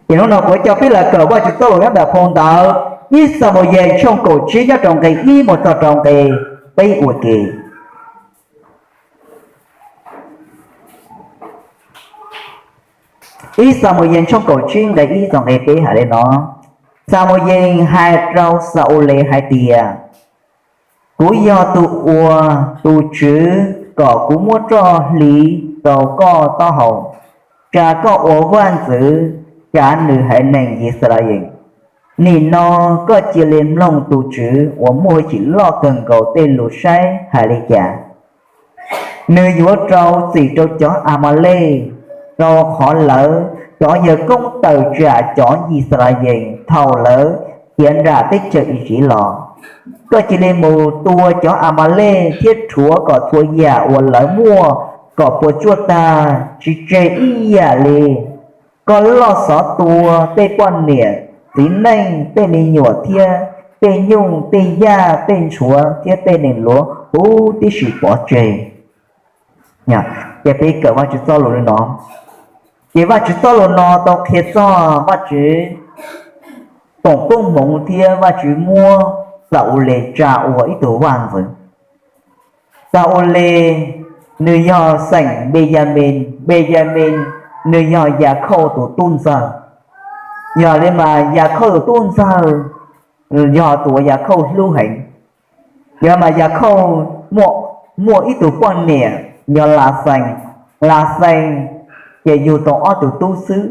Ces hnub no kuv coj peb los kawm Vajtswv txoj lus nyob ntawm phau ntawv ib Xamuyees tshooj kaum tsib nyob rau nqe ib mus txog rau nqe peb ua ke. Ib Xamuyees tshooj kaum tsib nqe ib txog nqe peb hais li no: Xamuyees hais rau Xa-ules hais tias, Kuv yog tus uas tus Tswv kom kuv muab roj hliv rau koj taub hau, tsa koj ua vaj ntxwv kav nws haiv neeg Yixalayees. Nim no koj cia li mloog tus Tswv uas muaj hwj chim loj kawg nkaus tej lus saib hais li cas. Nws yuav rau txim rau cov Amalej, rau qhov lawv cov yawg koob tawm tsam cov Yixalayees thaum lawv khiav nram teb chaws Iziv los. Koj cia li mus tua cov Amalej thiab rhuav kom txhua yam uas lawv muaj kom puas tsuaj tag, tsis tseg ib yam li. Koj loj xov tua tej poj niam, txiv neej, tej me nyuam thiab tej nyuj, tej yaj, tej ntshuav thiab tej nees luav huv tib si pov tseg. Ces peb kawm Vajtswv txoj lus li no, ces Vajtswv txoj lus no tau qhia txog Vajtswv foom koob hmoov thiab Vajtswv muab Xa-ules tsa ua ib tug vaj ntxwv. Xa-ules nws yog xeem Npeyamees, Npeyamees nws yog Yakhauj tus tub ntxawg. Yog li mas Yakhauj tus tub ntxawg yog tus uas Yakhauj hlub heev. Yog mas Yakhauj muaj ib tug poj niam yog Laxees. Laxees ces yug tau ob tug tub xwb,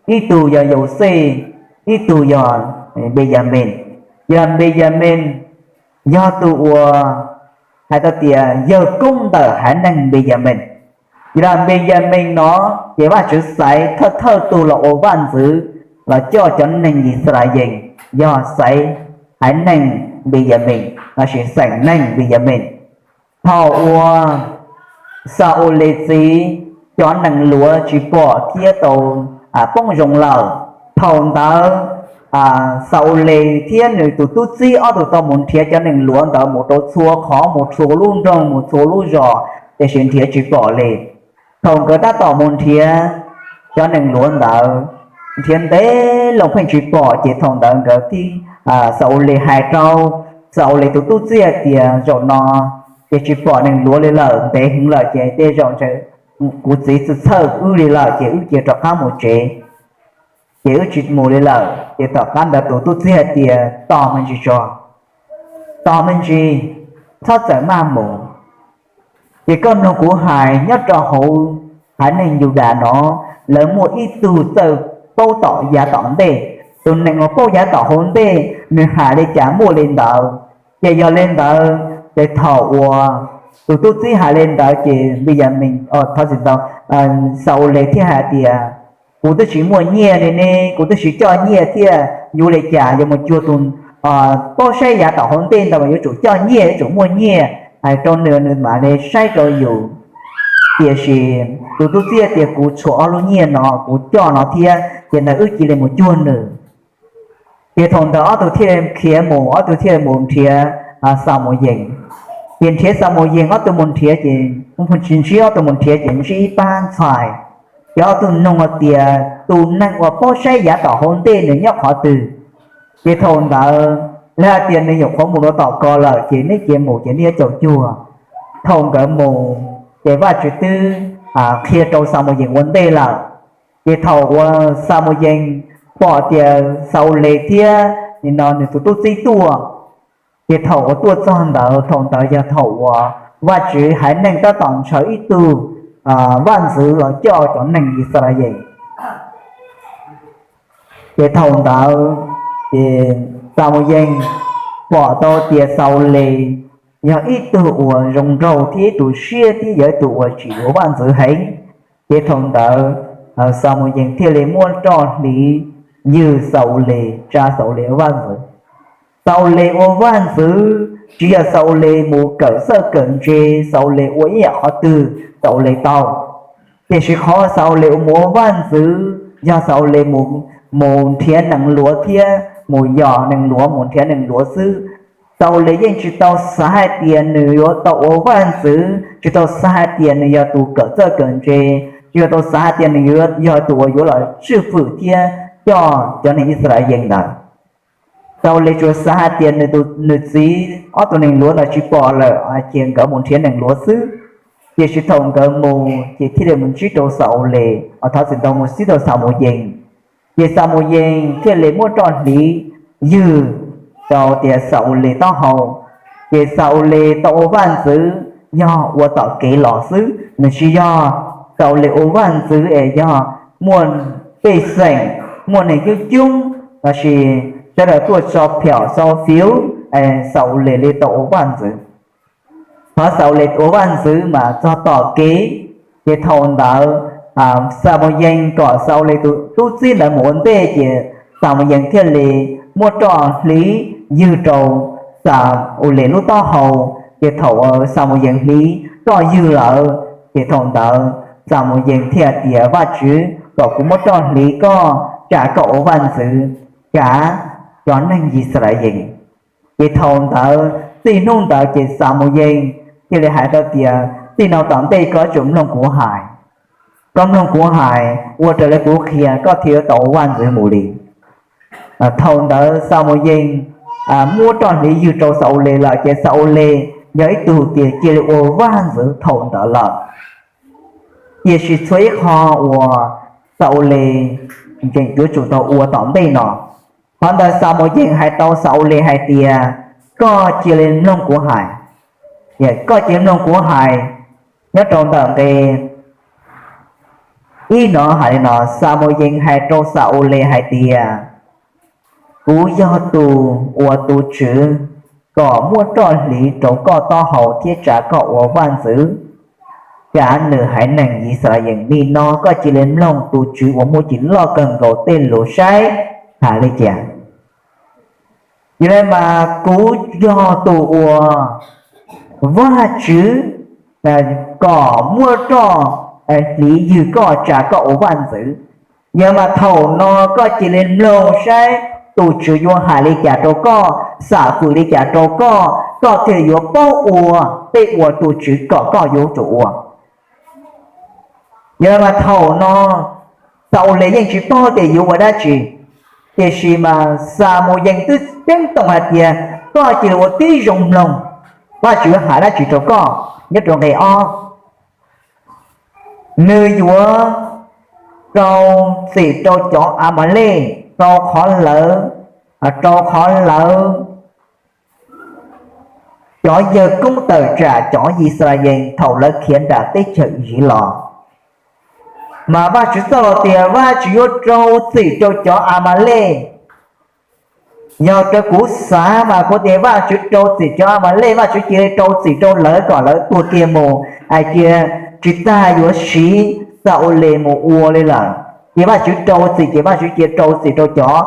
ib tug yog Yauxej, ib tug yog Npeyamees. Yog Npeyamees yog tus uas hais tau tias yawg koob ntawm haiv neeg Npeyamees. Yog Npeyamees no ces Vajtswv xaiv thawj thawj tug los ua vaj ntxwv los coj cov neeg Yixalayees, yog xaiv haiv neeg Npeyamees lossis xeem neeg Npeyamees. Thaum uas Xa-ules txiv cov nees luav tsis pom thiab tau poob zoo lawm, thaum ntawd Xa-ules thiab nws tus tub txib ob tug tau mus nrhiav cov nees luav ntawd mus rau txhua qhov, mus txhua lub nroog, mus txhua lub zos, tiam sis nrhiav tsis pom li. Thaum nkawd tab tom mus nrhiav cov nees luav ntawd, nrhiav ntev loo pheej tsis pom, ces thaum ntawd nkawd thiaj, Xa-ules hais rau Xa-ules tus tub txib hais tias, Zaum no ces tsis pom nees luav li lawm, ntev heev lawm, ces tej zaum ntshe kuv txiv tsis txhawj wb li lawm, ces wb cia rov qab mus tsev. Ces wb tsis mus li lawm. Ces tom qab ntawd tus tub txib hais tias, Tos me ntsis tso, tos me ntsis, txhob txawm maj mus. Ces koj mloog kuv hais, nyob rau hauv haiv neeg Yudas no, lawv muaj ib tug txawj paub tom yav tom ntej. Tus neeg uas paub yav tom hauv ntej, nws hais li cas muaj li ntawd. Ces yog li ntawd, ces thaum uas tus tub txib hais li ntawd ces Npeyamees, thov txim ntau, Xa-ules thiaj hais tias, Kuv twb tsis muaj nyiaj li ne, kuv twb tsis coj nyiaj thiab, yuav li cas yuav mus cuag tus paub saib yav tom hauv ntej ntawd mas yuav tsum coj nyiaj, yuav tsum muaj nyiaj, hais rau nws, nws mam li saib rau yus. Tiam sis tus tub txib tias, Kuv tshuav ob lub nyiaj no, kuv coj no thiab, ces ntawd wb cia li mus cuag nws. Ces thaum ntawd ob tug thiaj khiav mus, ob tug thiaj mus nrhiav Xamuyees. Ces nrhiav Xamuyees, ob tug mus nrhiav ces, tsis ntsib, ob tug mus nrhiav ces ntsib ib pab ntxhais. Ces ob tug nug hais tias, Tus neeg uas paub saib yav tom hauv ntej nws nyob qhov twg? Ces thaum ntawd lawv hais tias, Nws nyuam qhuav mus rau tom ko lawm, ces neb cia mus ces neb yuav caum cuag. Thaum nkawd mus, ces Vajtswv twb qhia rau Xamuyees ua ntej lawm. Ces thaum uas Xamuyees pom tias Xa-ules thiab nim no nws tus tub txib tuaj, ces thaum uas tuaj txog ntawd, thaum ntawd yog thaum uas Vajtswv haiv neeg tab tom ntshaw ib tug vaj ntxwv los coj cov neeg Yixalayees. Ces thaum ntawd ces Xamuyees pom tau tias Xa-ules yog ib tug uas zoo nraug thiab ib tug siab thiab yog ib tug uas tsim ua vaj ntxwv heev. Ces thaum ntawd Xamuyees thiaj li muab roj hliv ywg Xa-ules, tsa Xa-ules ua vaj ntxwv. Xa-ules ua vaj ntxwv tsis yog Xa-ules mus kawm txawj kawm ntse, Xa-ules ua ib yam qhov twg Xa-ules tau. Tiam sis qhov Xa-ules mus ua vaj ntxwv yog Xa-ules mus nrhiav nees luav thiab mus yos nees luav, mus nrhiav nees luav xwb. Xa-ules yeej tsis tau xav hais tias nws yuav tau ua vaj ntxwv, tsis tau xav hais tias nws yog tus kawm txawj kawm ntse, tsis tau xav hais tias nws yog tus uas yuav los tswj fwm thiab coj cov neeg Yixalayees ntawd. Xaulus tsuas xav hais tias nws txiv ob tug neeg luav ntawd tsis pom lawm, ces nkawd mus nrhiav neeg luav xwb. Tiam sis thaum nkawd mus ces thiaj li mus ntsib rau Xaulus, thov txim ntau, mus ntsib rau Xamuyees. Ces Xamuyees thiaj li muab roj hliv ywg rau tias Xaulus taub hau. Ces Xaulus tau ua vaj ntxwv yog ua tom kev los xwb, nws tsis yog Xaulus ua vaj ntxwv es yog muaj pej xeem, muaj neeg coob coob lossis sawv daws tuaj tso phiom tso phiv, Xaulus li tau ua vaj ntxwv. Qhov Xaulus ua vaj ntxwv mas txog tom kev. Ces thaum ntawd Xamuyees kom Xaulus tus tub txib ntawd mus ua ntej, ces Xamuyees thiaj li muab roj hliv ywg rau Xaulus lub taub hau. Ces thaum Xamuyees hliv roj ywg lawm, ces thaum ntawd Xamuyees thiaj tias, Vajtswv kom kuv muab roj hliv koj tsam koj ua vaj ntxwv kav cov neeg Yixalayees. Ces thaum ntawd txij hnub ntawd ces Xamuyees thiaj li hais rau tias, Txij no tom ntej koj yuav tsum mloog kuv hais. Koj mloog kuv hais, ua raws li kuv qhia, koj thiaj yuav tau ua vaj ntxwv mus li. Thaum ntawd Xamuyees muab roj hliv ywg rau Xaulus lawm, ces Xaulus yog ib tug tias cia li ua vaj ntxwv thaum ntawd lawm. Tiam sis txhua ib qho uas Xaulus tseem yuav tsum tau ua tom ntej no. Qhov ntawd Xamuyees hais rau Xaulus hais tias, Koj cia li mloog kuv hais, koj cia li mloog kuv hais. Nyob rau ntawm nqe ib no hais li no, Xamuyees hais rau Xaulus hais tias, Kuv yog tus uas tus Tswv kom muab roj hliv rau koj taub hau thiab tsa koj ua vaj ntxwv kav nws haiv neeg Yixalayees. Nim no koj cia li mloog tus Tswv uas muaj cim loj kawg nkaus tej lus saib hais li cas. Yog li mas kuv yog tus uas Vajtswv kom muab roj hliv ywg koj tsa koj ua vaj ntxwv. Yog mas thaum no koj cia li mloog saib tus Tswv yuav hais li cas rau koj, xam fwm li cas rau koj, koj thiaj yuav paub ua tej uas tus Tswv kom koj yuav tsum ua. Yog mas thaum no Xaulus yeej tsis paub tias yuav ua dab tsi, tiam sis mas Xamuyees twb ceeb toom hais tias, Koj cia li ua tib zoo mloog Vajtswv hais dab tsi rau koj. Nyob rau nqe ob, nws yuav rau txim rau cov Amalej, rau qhov lawv, rau qhov lawv cov yawg koob tawm tsam cov Yixalayees thaum lawv khiav nram teb chaws Iziv los. Mas Vajtswv txoj lus tias Vajtswv yuav rau txim rau cov Amalej. Yog raws kuv xav mas kuv tias Vajtswv rau txim cov Amalej, Vajtswv cia li rau txim rau lawv kom lawv tuag kiag mus, hais tias tsis tas yuav siv Xaulus mus ua li lawm. Ces Vajtswv rau txim ces Vajtswv cia li rau txim rau cov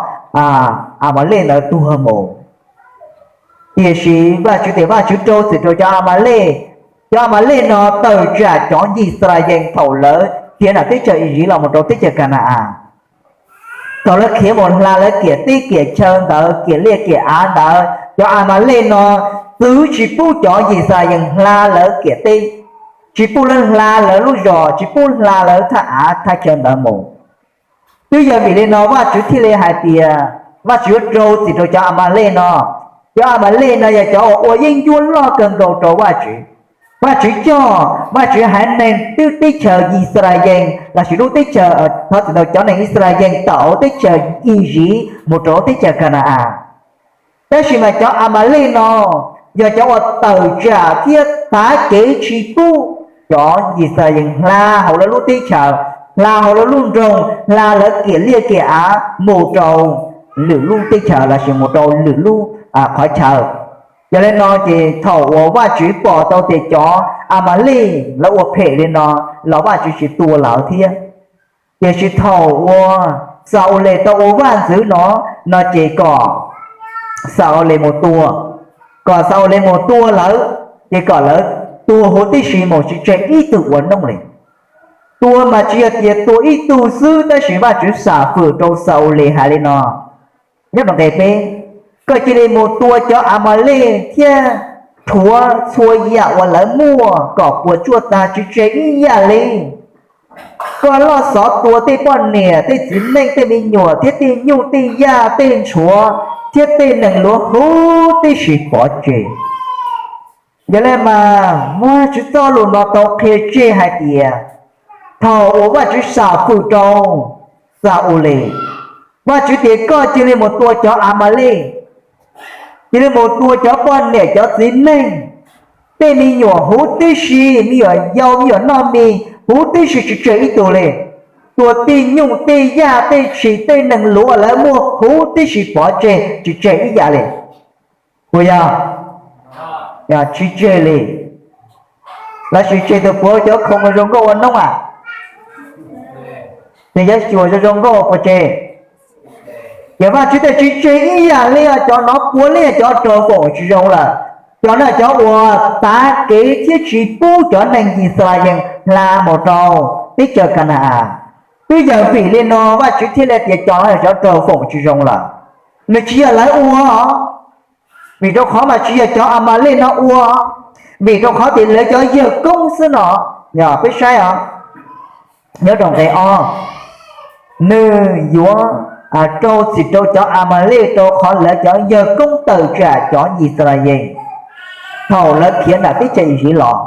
Amalej ntawd tuag mus. Tiam sis Vajtswv tias Vajtswv rau txim rau cov Amalej. Cov Amalej no tawm tsam cov Yixalayees thaum lawv khiav nram teb chaws Iziv los mus rau teb chaws Kana-as. Thaum lawv khiav mus hla lawv kiam teb kiam chaw ntawd, kiam liaj kiam av ntawd, cov Amalej no txwv tsis pub cov Yixalayees hla lawv kiam teb, tsis pub lawv hla lawv lub zos, tsis pub hla lawv thaj av thaj chaw ntawd mus. Twb yog vim li no Vajtswv thiaj li hais tias Vajtswv yuav rau txim rau cov Amalej no. Cov Amalej no yog cov uas ua yeeb ncuab loj kawg nkaus rau Vajtswv. Vajtswv coj Vajtswv haiv neeg twb teb chaws Yixalayees lossis lub teb chaws, thov txim ntau, cov neeg Yixalayees tawm hauv teb chaws Iziv mus rau teb chaws Kana-as. Tab sis mas cov Amalej no yog cov uas tawm tsam thiab tav kev tsis pub cov Yixalayees hla hauv lawv lub teb chaws, hla hauv lawv lub nroog, hla lawv kiam liaj kiam av mus rau lwm lub teb chaws lossis mus rau lwm lub qhov chaw. Yog li no ces thaum uas Vajtswv pom tau tias cov Amalej lawv ua phem li no los Vajtswv tsis tua lawv thiab. Tiam sis thaum uas Xaulus tau ua vaj ntxwv no, no ces kom Xaulus mus tua, kom Xaulus mus tua lawv, ces kom lawv tuag huv tib si mus tsis tseg ib tug ua nooj li. Tua mas tsis yog tias tua ib tug xwb, tab sis Vajtswv xam fwm rau Xaulus hais li no, nyob rau nqe peb, Koj cia li mus tua cov Amalej thiab rhuav txhua yam uas lawv muaj kom puas tsuaj tag tsis tseg ib yam li. Koj loj xov tua tej poj niam, tej txiv neej, tej me nyuam, thiab tej nyuj, tej yaj, tej ntshuav, thiab tej neeg luav huv tib si pov tseg. Yog le mas Vajtswv txoj lus no tau qhia tseg hais tias, thaum uas Vajtswv sam fwm rau Xa-ules, Vajtswv tias koj cia li mus tua cov Amalej, cia li mus tua cov poj niam cov txiv neej, tej me nyuam huv tib si, me nyuam yaus me nyuam noj mis huv tib si tsis tseg ib tug li. Tua tej nyuj tej yaj tej tshis tej neeg luav lawv muaj huv tib si pov tseg tsis tseg ib yam li. Puas yog? Tsis tseg li. Lossis tseg tus puav cov khoom zoo nkauj ua noob a, nws yuav xyuas zoo zoo nkauj puas tseg? Ces Vajtswv tias tsis tseg ib yam li, cov no puav leej cov raug foom tsis zoo lawm. Cov no cov uas tav kev thiab tsis pub cov neeg Yixalayees hla mus rau teb chaws Kana-as. Twb yog vim li no Vajtswv thiaj li tias cov no yog cov raug foom tsis zoo lawm. Nws tsis yog lawv ua, vim rau qhov mas tsis yog cov Amalej no ua, vim rau qhov tias lawv cov yawg koob xwb no. Yog peb saib os, nyob rau nqe ob, nws yuav rau txim rau cov Amalej rau qhov lawv cov yawg koob tawm tsam cov Yixalayees thaum lawv khiav nram teb chaws Iziv los.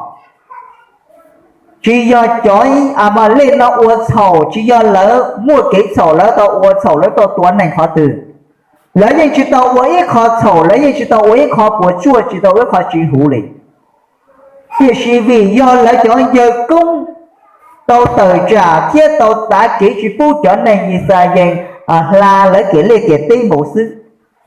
Tsis yog cov Amalej no ua txhaum, tsis yog lawv muaj kev txhaum lawv tau ua txhaum lawv tau tua neeg qhov twg. Lawv yeej tsis tau ua ib qho txhaum, lawv yeej tsis tau ua ib qho puas tsuaj, tsis tau ua ib qho tsis huv li. Tiam sis vim yog lawv cov yawg koob tau tawm tsam thiab tau tav kev tsis pub cov neeg Yixalayees hla lawv kev liaj kev teb mus xwb.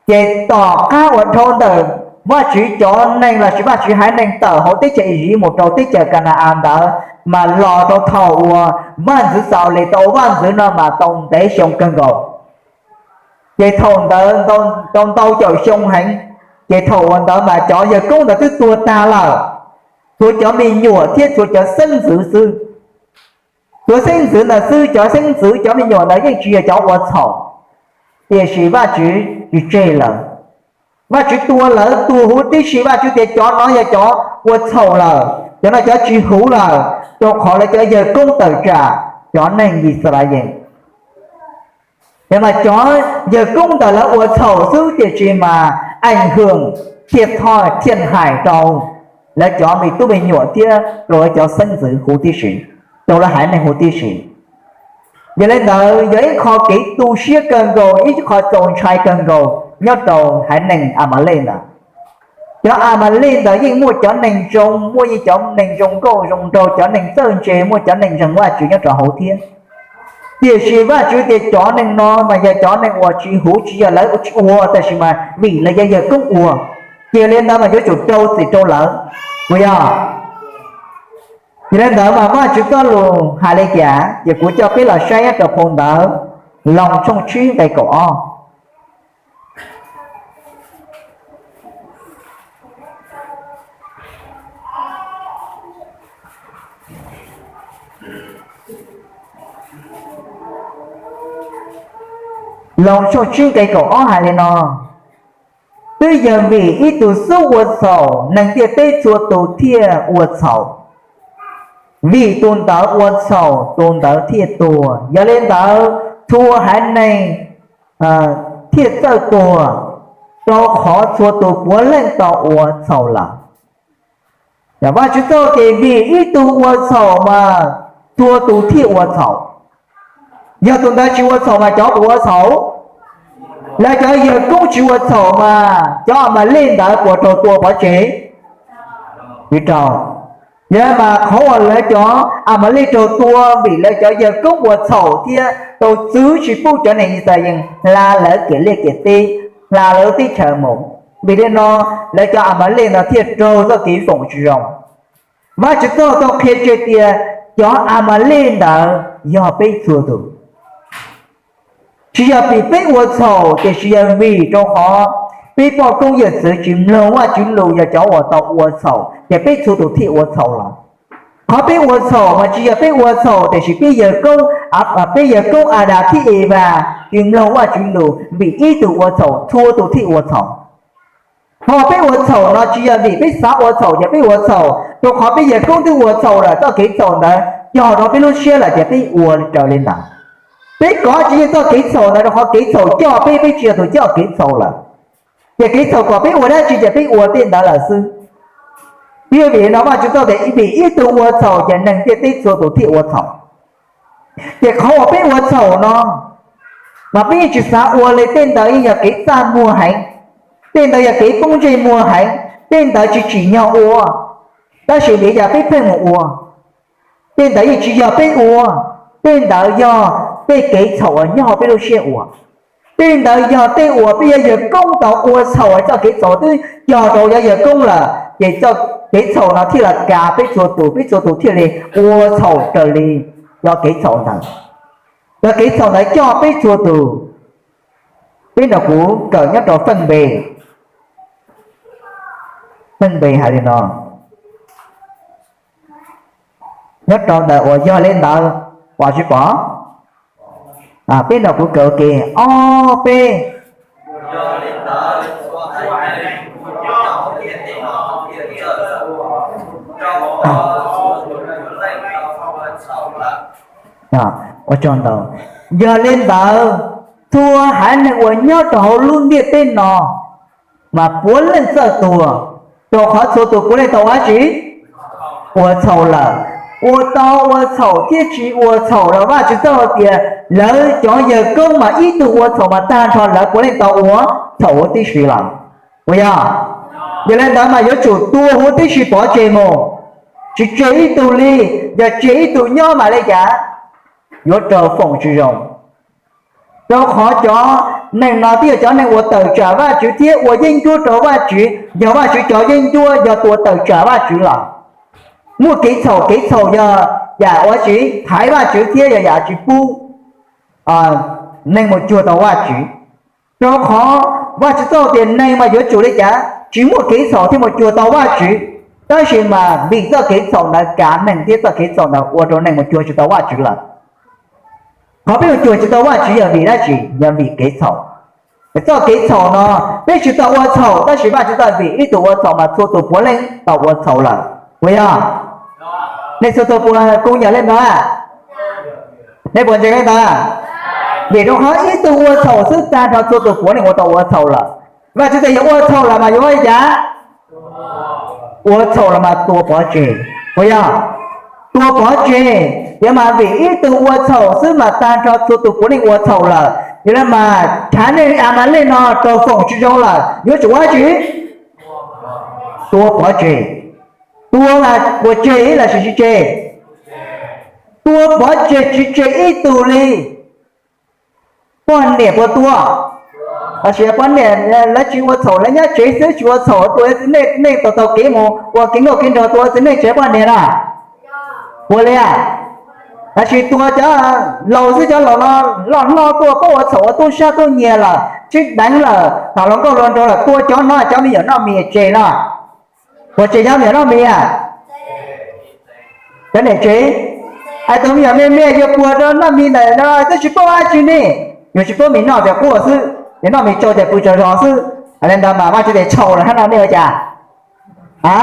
Ces tom qab uas dhau ntawm Vajtswv cov neeg lossis Vajtswv haiv neeg tawm hauv teb chaws Iziv mus rau teb chaws Kana-as ntawd mas los rau thaum uas vaj ntxwv Xa-ules tau ua vaj ntxwv no mas tau ntev xyoo kawg nkaus. Ces thaum ntawd tau ntau caum xyoo heev, ces thaum uas ntawd mas cov yawg koob ntawd twb tuag tag lawm, tshuav cov me nyuam thiab tshuav cov xeeb ntxwv xwb. Tshuav xeeb ntxwv ntawd xwb, cov xeeb ntxwv cov me nyuam ntawd yeej tsis yog cov ua txhaum, tiam sis Vajtswv tsis tseg lawm. Vajtswv tua lawv tuag huv tib si, Vajtswv tias cov no yog cov ua txhaum lawm, cov no cov tsis huv lawm, rau qhov lawv cov yawg koob tawm tsam cov neeg Yixalayees. Yog mas cov yawg koob ntawd lawv ua txhaum xwb tiam sis mas ees hwm thiaj thoj thiaj hais rau lawv cov me tub me nyuam thiab rau lawv cov xeeb ntxwv huv tib si, rau lawv haiv neeg huv tib si. Yog li ntawd yog ib qho kev tu siab kawg nkaus, ib qho txaus ntshai kawg nkaus nyob rau haiv neeg Amalej ntawd. Cov Amalej ntawd yeej muaj cov neeg zoo, muaj yeej cov neeg zoo nkauj zoo nraug, cov neeg txawj ntse, muaj cov neeg ntseeg Vajtswv nyob rau hauv thiab. Tiam sis Vajtswv tias cov neeg no mas yog cov neeg uas tsis huv, tsis yog lawv ua, tab sis mas vim lawv yog yawg koob ua, ces li ntawd mas yuav tsum rau txim rau lawv, puas yog? Yog li ntawd mas Vajtswv txoj lus hais li cas, ces kuv coj peb los saib nyob rau phau ntawv Loos tshooj tsib nqe kaum ob. Loos tshooj tsib nqe kaum ob hais li no: Twb yog vim ib tug xub ua txhaum, neeg ntiaj teb txhua tus thiaj ua txhaum. Vim tus ntawd ua txhaum, tus ntawd thiaj tuag. Yog li ntawd, txhua haiv neeg thiaj txawj tuag, rau qhov txhua tus puav leej tau ua txhaum lawm. Vajtswv txoj ces vim ib tug ua txhaum mas txhua tus thiaj ua txhaum. Yog tus ntawd tsis ua txhaum mas cov puas ua txhaum? Lawv cov yawg koob tsis ua txhaum mas cov Amalej ntawd puas raug tua pov tseg? Tsis raug. Yog mas qhov uas lawv cov Amalej raug tua vim lawv cov yawg koob ua txhaum thiab tau txwv tsis pub cov neeg Yixalayees hla lawv kev liaj kev teb, hla lawv lub teb chaws mus. Vim li no lawv cov Amalej no thiaj raug txoj kev foom tsis zoo. Vajtswv txoj tau qhia tseg tias cov Amalej ntawd yog peb txhua tus. Tsis yog vim peb ua txhaum, tiam sis yog vim rau qhov peb poj koob yawm txwv tsis mloog Vajtswv lus, yog cov uas tau ua txhaum, ces peb txhua tus thiaj ua txhaum lawm. Qhov peb ua txhaum mas tsis yog peb ua txhaum, tiam sis peb yawg koob, peb yawg koob Adas thiab Evas tsis mloog Vajtswv lus, vim ib tug ua txhaum txhua tus thiaj ua txhaum. Qhov peb ua txhaum no tsis yog vim peb xav ua txhaum ces peb ua txhaum, rau qhov peb yawg koob twb ua txhaum lawm, txoj kev txhaum ntawd cog rau peb lub siab lawm ces peb ua raws li ntawd. Peb kov tsis yeej txoj kev txhaum ntawd rau qhov kev txhaum coj peb, peb tsis yog tus coj kev txhaum lawm. Ces kev txhaum kom peb ua dab tsi ces peb ua tej ntawd lawm xwb. Thiab vim no Vajtswv txoj tias vim ib tug ua txhaum ces neeg ntiaj teb txhua tus thiaj ua txhaum. Ces qhov uas peb ua txhaum no, mas peb yeej tsis xav ua li, tej ntawd yeej yog kev txaj muag heev, tej ntawd yog kev poob ntsej muag heev, tej ntawd tsis tsim nyog ua, tab sis vim li cas peb pheej mus ua? Tej ntawd yeej tsis yog peb ua, tej ntawd yog tej kev txhaum uas nyob hauv peb lub siab ua. Tej ntawd yog tej uas peb yawg yawg koob tau ua txhaum, txoj kev txhaum twb cog rau yawg yawg koob lawm, ces txoj kev txhaum no thiaj li kav peb txhua tus, peb txhua tus thiaj li ua txhaum raws li cov kev txhaum ntawd. Cov kev txhaum ntawd coj peb txhua tus. Peb nrog kuv kawm nyob rau Feej Npe. Feej Npe hais li no, nyob rau ntawm uas yog li ntawd, pom tsis pom? Peb nrog kuv kawm ua ke, ob peb. Ua tsaug ntau. Yog li ntawd, txhua haiv neeg uas nyob rau hauv lub ntiaj teb no mas puav leej txawj tuag, rau qhov txhua tus puav leej tau ua dab tsi? Ua txhaum lawm. Ua tau ua txhaum thiab tsis ua txhaum los Vajtswv txoj lus tias lawv cov yawg koob mas ib tug ua txhaum mas tag nrho lawv puav leej tau ua txhaum huv tib si lawm, puas yog? Yog li ntawd mas yuav tsum tua huv tib si pov tseg mus, tsis tseg ib tug li. Yog tseg ib tug nyob mas li cas? Yuav raug foom tsis zoo. Rau qhov cov neeg no twb yog cov neeg uas tawm tsam Vajtswv thiab ua yeeb ncuab rau Vajtswv, yog Vajtswv cov yeeb ncuab, yog tus uas tawm tsam Vajtswv lawm. Muaj kev txhaum, kev txhaum yog yam uas tsis thaiv Vajtswv thiab yog yam tsis pub neeg mus cuag tau Vajtswv. Rau qhov Vajtswv txoj tias neeg mas yuav tsum li cas? Tsis muaj kev txhaum thiaj mus cuag tau Vajtswv. Tab sis mas vim txoj kev txhaum ntawd kav neeg thiab txoj kev txhaum ntawd ua rau neeg mus cuag tsis tau Vajtswv lawm. Qhov peb mus cuag tsis tau Vajtswv yog vim dab tsi? Yog vim kev txhaum. Txoj kev txhaum no, peb tsis tau ua txhaum tab sis Vajtswv txoj vim ib tug ua txhaum mas txhua tus puav leej tau ua txhaum lawm, puas yog? Nej txhua tus puas kuj nyiam li ntawd? Nej puas ntseeg li ntawd? Vim rau qhov ib tug ua txhaum xwb tag nrho txhua tus puav leej ua tau ua txhaum lawm. Vajtswv tias yog ua txhaum lawm mas yuav ua li cas? Ua txhaum los mas tua pov tseg, puas yog? Tua pov tseg. Yog mas vim ib tug ua txhaum xwb mas tag nrho txhua tus puav leej ua txhaum lawm. Yog li mas thav neeg Amalej no raug foom tsis zoo lawm, yuav tsum ua dab tsi? Tua pov tseg. Tua mas puas tseg ib los sis tsis tseg? Tua pov tseg tsis tseg ib tug li. Poj niam puas tua? Los sis poj niam lawv tsis ua txhaum, lawv nyob tsev xwb tsis ua txhaum, tua txiv neej, txiv neej tau taug kev mus ua kev nkauj kev nraug, tua txiv neej tsev poj niam na? Ua li a? Los sis tua cov laus xwb, cov laus no loj hlob tuaj pab ua txhaum ua tub sab tub nyiag lawm, sib deev lawm, tham hluas nkauj hluas nraug lawm, tua cov no cov me nyuam noj mis tseg no? Puas tseg cov me nyuam noj mis a? Cov niam tsev, es tus me nyuam me me yuav puag rau noj mis ntawm no twb tsis paub dab tsi ne, yuav tsis paub mis noj tias quaj xwb, yuav noj mis tsau tias pw tsaug zog xwb. Li ntawd mas Vajtswv tias txhaum lawm hab no nej ua cas? A,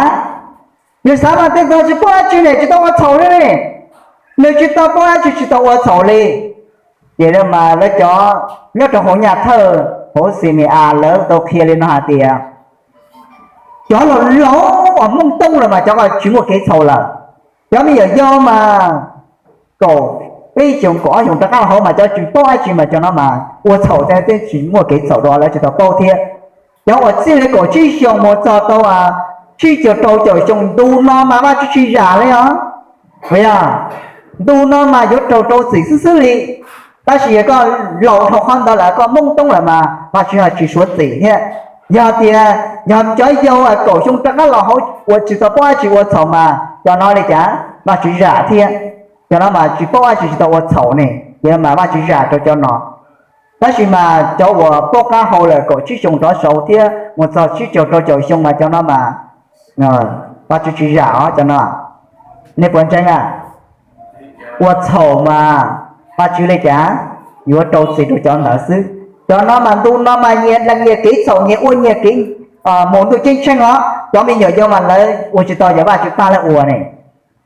yus xav mas tej tug tsis paub dab tsi ne tsis tau ua txhaum li ne, nws tsis tau paub dab tsi tsis tau ua txhaum li. Ces mas lawv cov nyob rau hauv nyaj thawj hauv Xi Me A lawv tau qhia li no hais tias cov laus laus uas moob toob lawm mas cov ko tsis muaj kev txhaum lawm. Cov me nyuam yaus mas kaum peb xyoos kaum ob xyoos rov qab los hauv mas cov tsis paub dab tsi mas cov no mas ua txhaum thiab tsis muaj kev txhaum rau lawv tsis tau paub thiab. Cov uas txij li kaum tsib xyoos mus txog tau tsib caug rau caum xyoo ntu no mas Vajtswv tsis zam li os. Puas yog? Ntu no mas yuav raug rau txim xwb xwb li. Tab sis yog koj laus dhau qhov ntawd lawm koj moob toob lawm mas Vajtswv ho tsis suav txim thiab. Yog tias yog cov yau kaum xyoo rov qab los hauv uas tsis tau paub dab tsi ua txhaum mas cov no li cas Vajtswv zam thiab. Cov no mas tsis paub dab tsi tsis tau ua txhaum ne, ces mas Vajtswv zam rau cov no. Tab sis mas cov uas paub qab hau lawm kaum tsib xyoo rov saud thiab mus txog tsib caug rau caum xyoo mas cov no mas Vajtswv tsis zam os cov no. Nej puas ntseeg a? Ua txhaum mas Vajtswv li cas yuav rau txim rau cov ntawd xwb. Cov no mas ntu no mas nyias lees nyias kev txhaum, nyias ua nyias kev mus ntuj ceeb tsheej os. Cov me nyuam yaus mas lawv ua tsis tau yog Vajtswv pab lawv ua ne.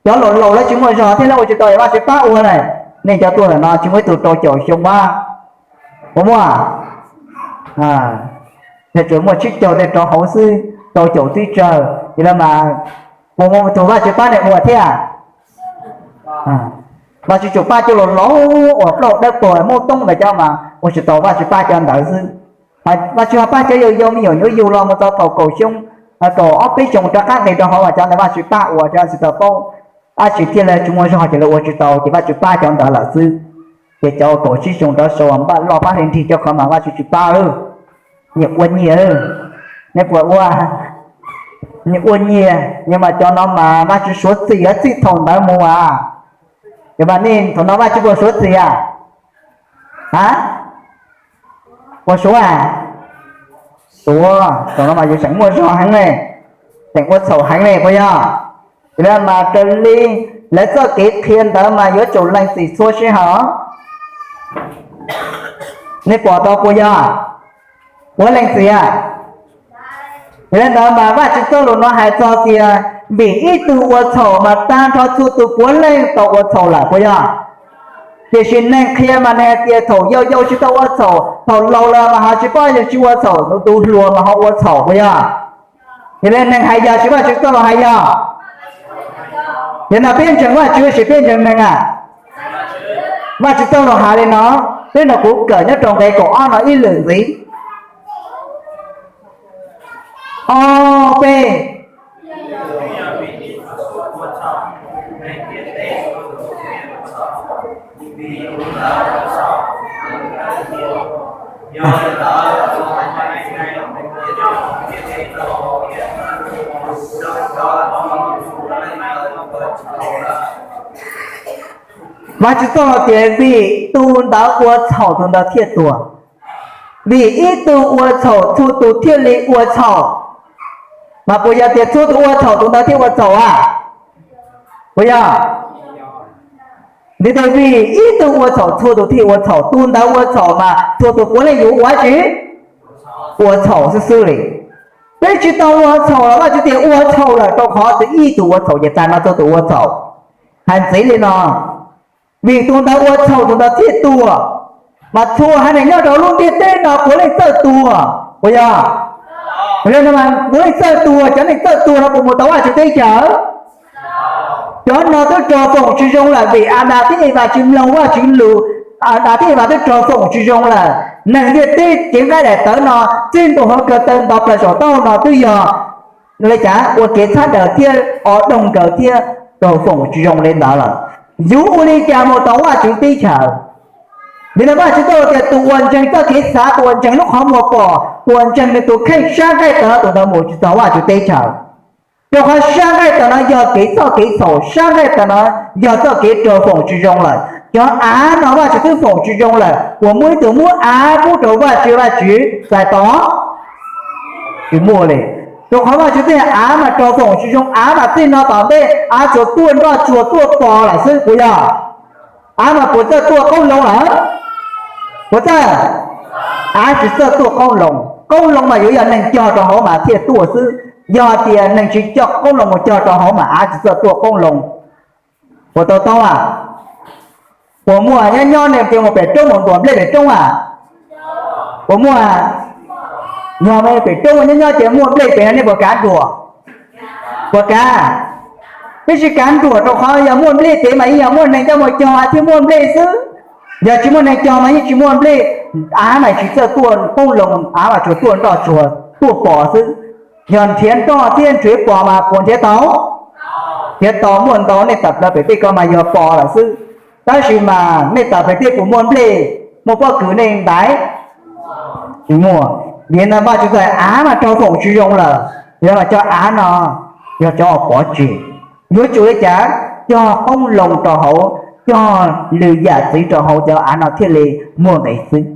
Cov laus laus lawv tsis muaj zog thiab lawv ua tsis tau Vajtswv pab ua na. Nej cov tuaj ntawm no tsis muaj ib tug rau caum xyoo a, puas muaj? Tsuas muaj tsib caug tej rau hauv xwb, rau caum twb tsawg, ces lawv mas puas muaj tus Vajtswv pab nej ua thiab? Vajtswv tsuas pab cov laus laus uas plaub dawb paug Hmoob Toob ntawd cov mas ua tsis tau, Vajtswv pab cov ntawd xwb. Vajtswv ho pab cov yau yau me nyuam nyuaj yug los mus txog thaum kaum xyoo, kaum ob peb xyoo rov qab nqis rau hauv mas cov ntawd Vajtswv pab ua rau tsis tau paub. Tab sis thiaj li tsis muaj zog ces lawv ua tsis tau ces Vajtswv pab cov ntawd lawm xwb. Ces cov kaum tsib xyoo rov sau npaj loj pab li nrig cov qhov mas Vajtswv tsis pab. Nyias ua nyias, nej puas ua? Nyias ua nyias, yog mas cov no mas Vajtswv suav txim txij thaum ntawd mus as. Yog mas nej thaum no Vajtswv puas suav txim as? A, puas suav? Suav. Thaum no mas yus tseem muaj zog heev ne, tseem ua txhaum heev ne puas yog? Ces lawv mas raws li lawv txoj kev qhia ntawd mas yuav tsum lees txim txhua sij hawm. Nej pom tau puas yog? Puav leej txiv a. Yog li ntawd mas Vajtswv txoj lus no hais txog tias vim ib tug ua txhaum mas tag nrho txhua tus puav leej tau ua txhaum lawm puas yog? Tiam sis neeg qhia mas neeg hais tias thaum yau yau tsis tau ua txhaum, thaum laus lawm mas ho tsis paub yog tsis ua txhaum, tus hluas mas ho ua txhaum puas yog? Yog li neeg hais yog tsis Vajtswv txoj lus hais yog? Yog no peb ntseeg Vajtswv los sis peb ntseeg neeg a? Vajtswv txoj lus hais li no, peb no kuv kawm nyob rau nqe kaum ob no ib lwm ntxiv. Ob peb. Vajtswv txoj lus tias vim tus ntawd ua txhaum tus ntawd thiaj tuag. Vim ib tug ua txhaum txhua tus thiaj li ua txhaum. Mas puas yog tias txhua tus ua txhaum tus ntawd thiaj ua txhaum a? Puas yog? Vim tias vim ib tug ua txhaum txhua tus thiaj ua txhaum, tus ntawd ua txhaum mas txhua tus puav leej yuav ua tsi? Ua txhaum xwb xwb li. Peb tsis tau ua txhaum los Vajtswv tias ua txhaum lawm, rau qhov tias ib tug ua txhaum ces tag no txhua tus ua txhaum. Hais ntxiv li no, vim tus ntawd ua txhaum tus ntawd thiaj tuag, mas txhua haiv neeg nyob rau lub ntiaj teb no puav leej txawj tuag, puas yog? Puav leej txawj tuag, cov neeg txawj tuag no puas mus tau Vajtswv teb chaws? Cov no twb raug foom tsis zoo lawm vim Adas thiab Evas tsis mloog Vajtswv lus. Adas thiab Evas twb raug foom tsis zoo lawm. Neeg ntiaj teb cev nqaij daim tawv no txij ntua hauv kawg taw nto plaws saum taub hau no twb yog li cas ua kev txhab daws thiab o doog nkaus thiab raug foom tsis zoo li ntawd lawm. Yus ua li cas mus tau Vajtswv teb chaws? Vim no Vajtswv txoj lus tias tus uas ntseeg txoj kev xav, tus uas ntseeg lub qhov muag pom, tus uas ntseeg nws tus kheej sab nqaij tawm no tus ntawd mus tsis txog Vajtswv teb chaws. Rau qhov sab nqaij tawm no yog kev txoj kev txhaum, sab nqaij tawm no yog txoj kev raug foom tsis zoo lawm. Cov av no Vajtswv twb foom tsis zoo lawm, puas muaj ib tug muab av pub rau Vajtswv, Vajtswv txais tos? Tsis muaj li. Rau qhov Vajtswv twb hais av mas raug foom tsis zoo, av mas txij no tom ntej av tsuas tuaj nroj tsuag tuaj pos lawm xwb puas yog? Av mas puas txawj tuaj qoob loo lawm? Puas txawj? Av tsis txawj tuaj qoob loo. Qoob loo mas yuav yog neeg cog rau hauv mas thiaj tuaj xwb. Yog tias neeg tsis coj qoob loo mus cog rau hauv mas av tsis txawj tuaj qoob loo. Puas tau tau a? Puas muaj nyob nyob nej mus pem roob mus ntuas nplej pem roob a? Puas muaj? Yog pem roob nyob nyob ces muaj nplej pem no nej puas kav nruam? Puas kav? Peb tsis kav nruam rau qhov yog muaj nplej pem mas yeej yog muaj neeg coj mus cog thiaj muaj nplej xwb. Yog tsis muaj neeg cog mas yeej tsis muaj nplej. Av mas tsis txawj tuaj qoob loo, av mas tsuas tuaj nroj tsuag tuaj pos xwb. Yog nrhiav nroj thiab nrhiav pos mas puas nrhiav tau? Nrhiav tau, muaj ntau, nej tawm plaws pem tej ko mas yog pos lawm xwb. Tab sis mas nej tawm pem tej puas muaj nplej, muaj pob kws nej ntaiv? Tsis muaj. Vim no Vajtswv txoj av mas raug foom tsis zoo lawm, yog mas cov av no yog cov uas pov tseg. Yuav tsum li cas? Cog qoob loo rau hauv, cog lwm yam txwv rau hauv cov av no thiaj li muaj nqis xwb.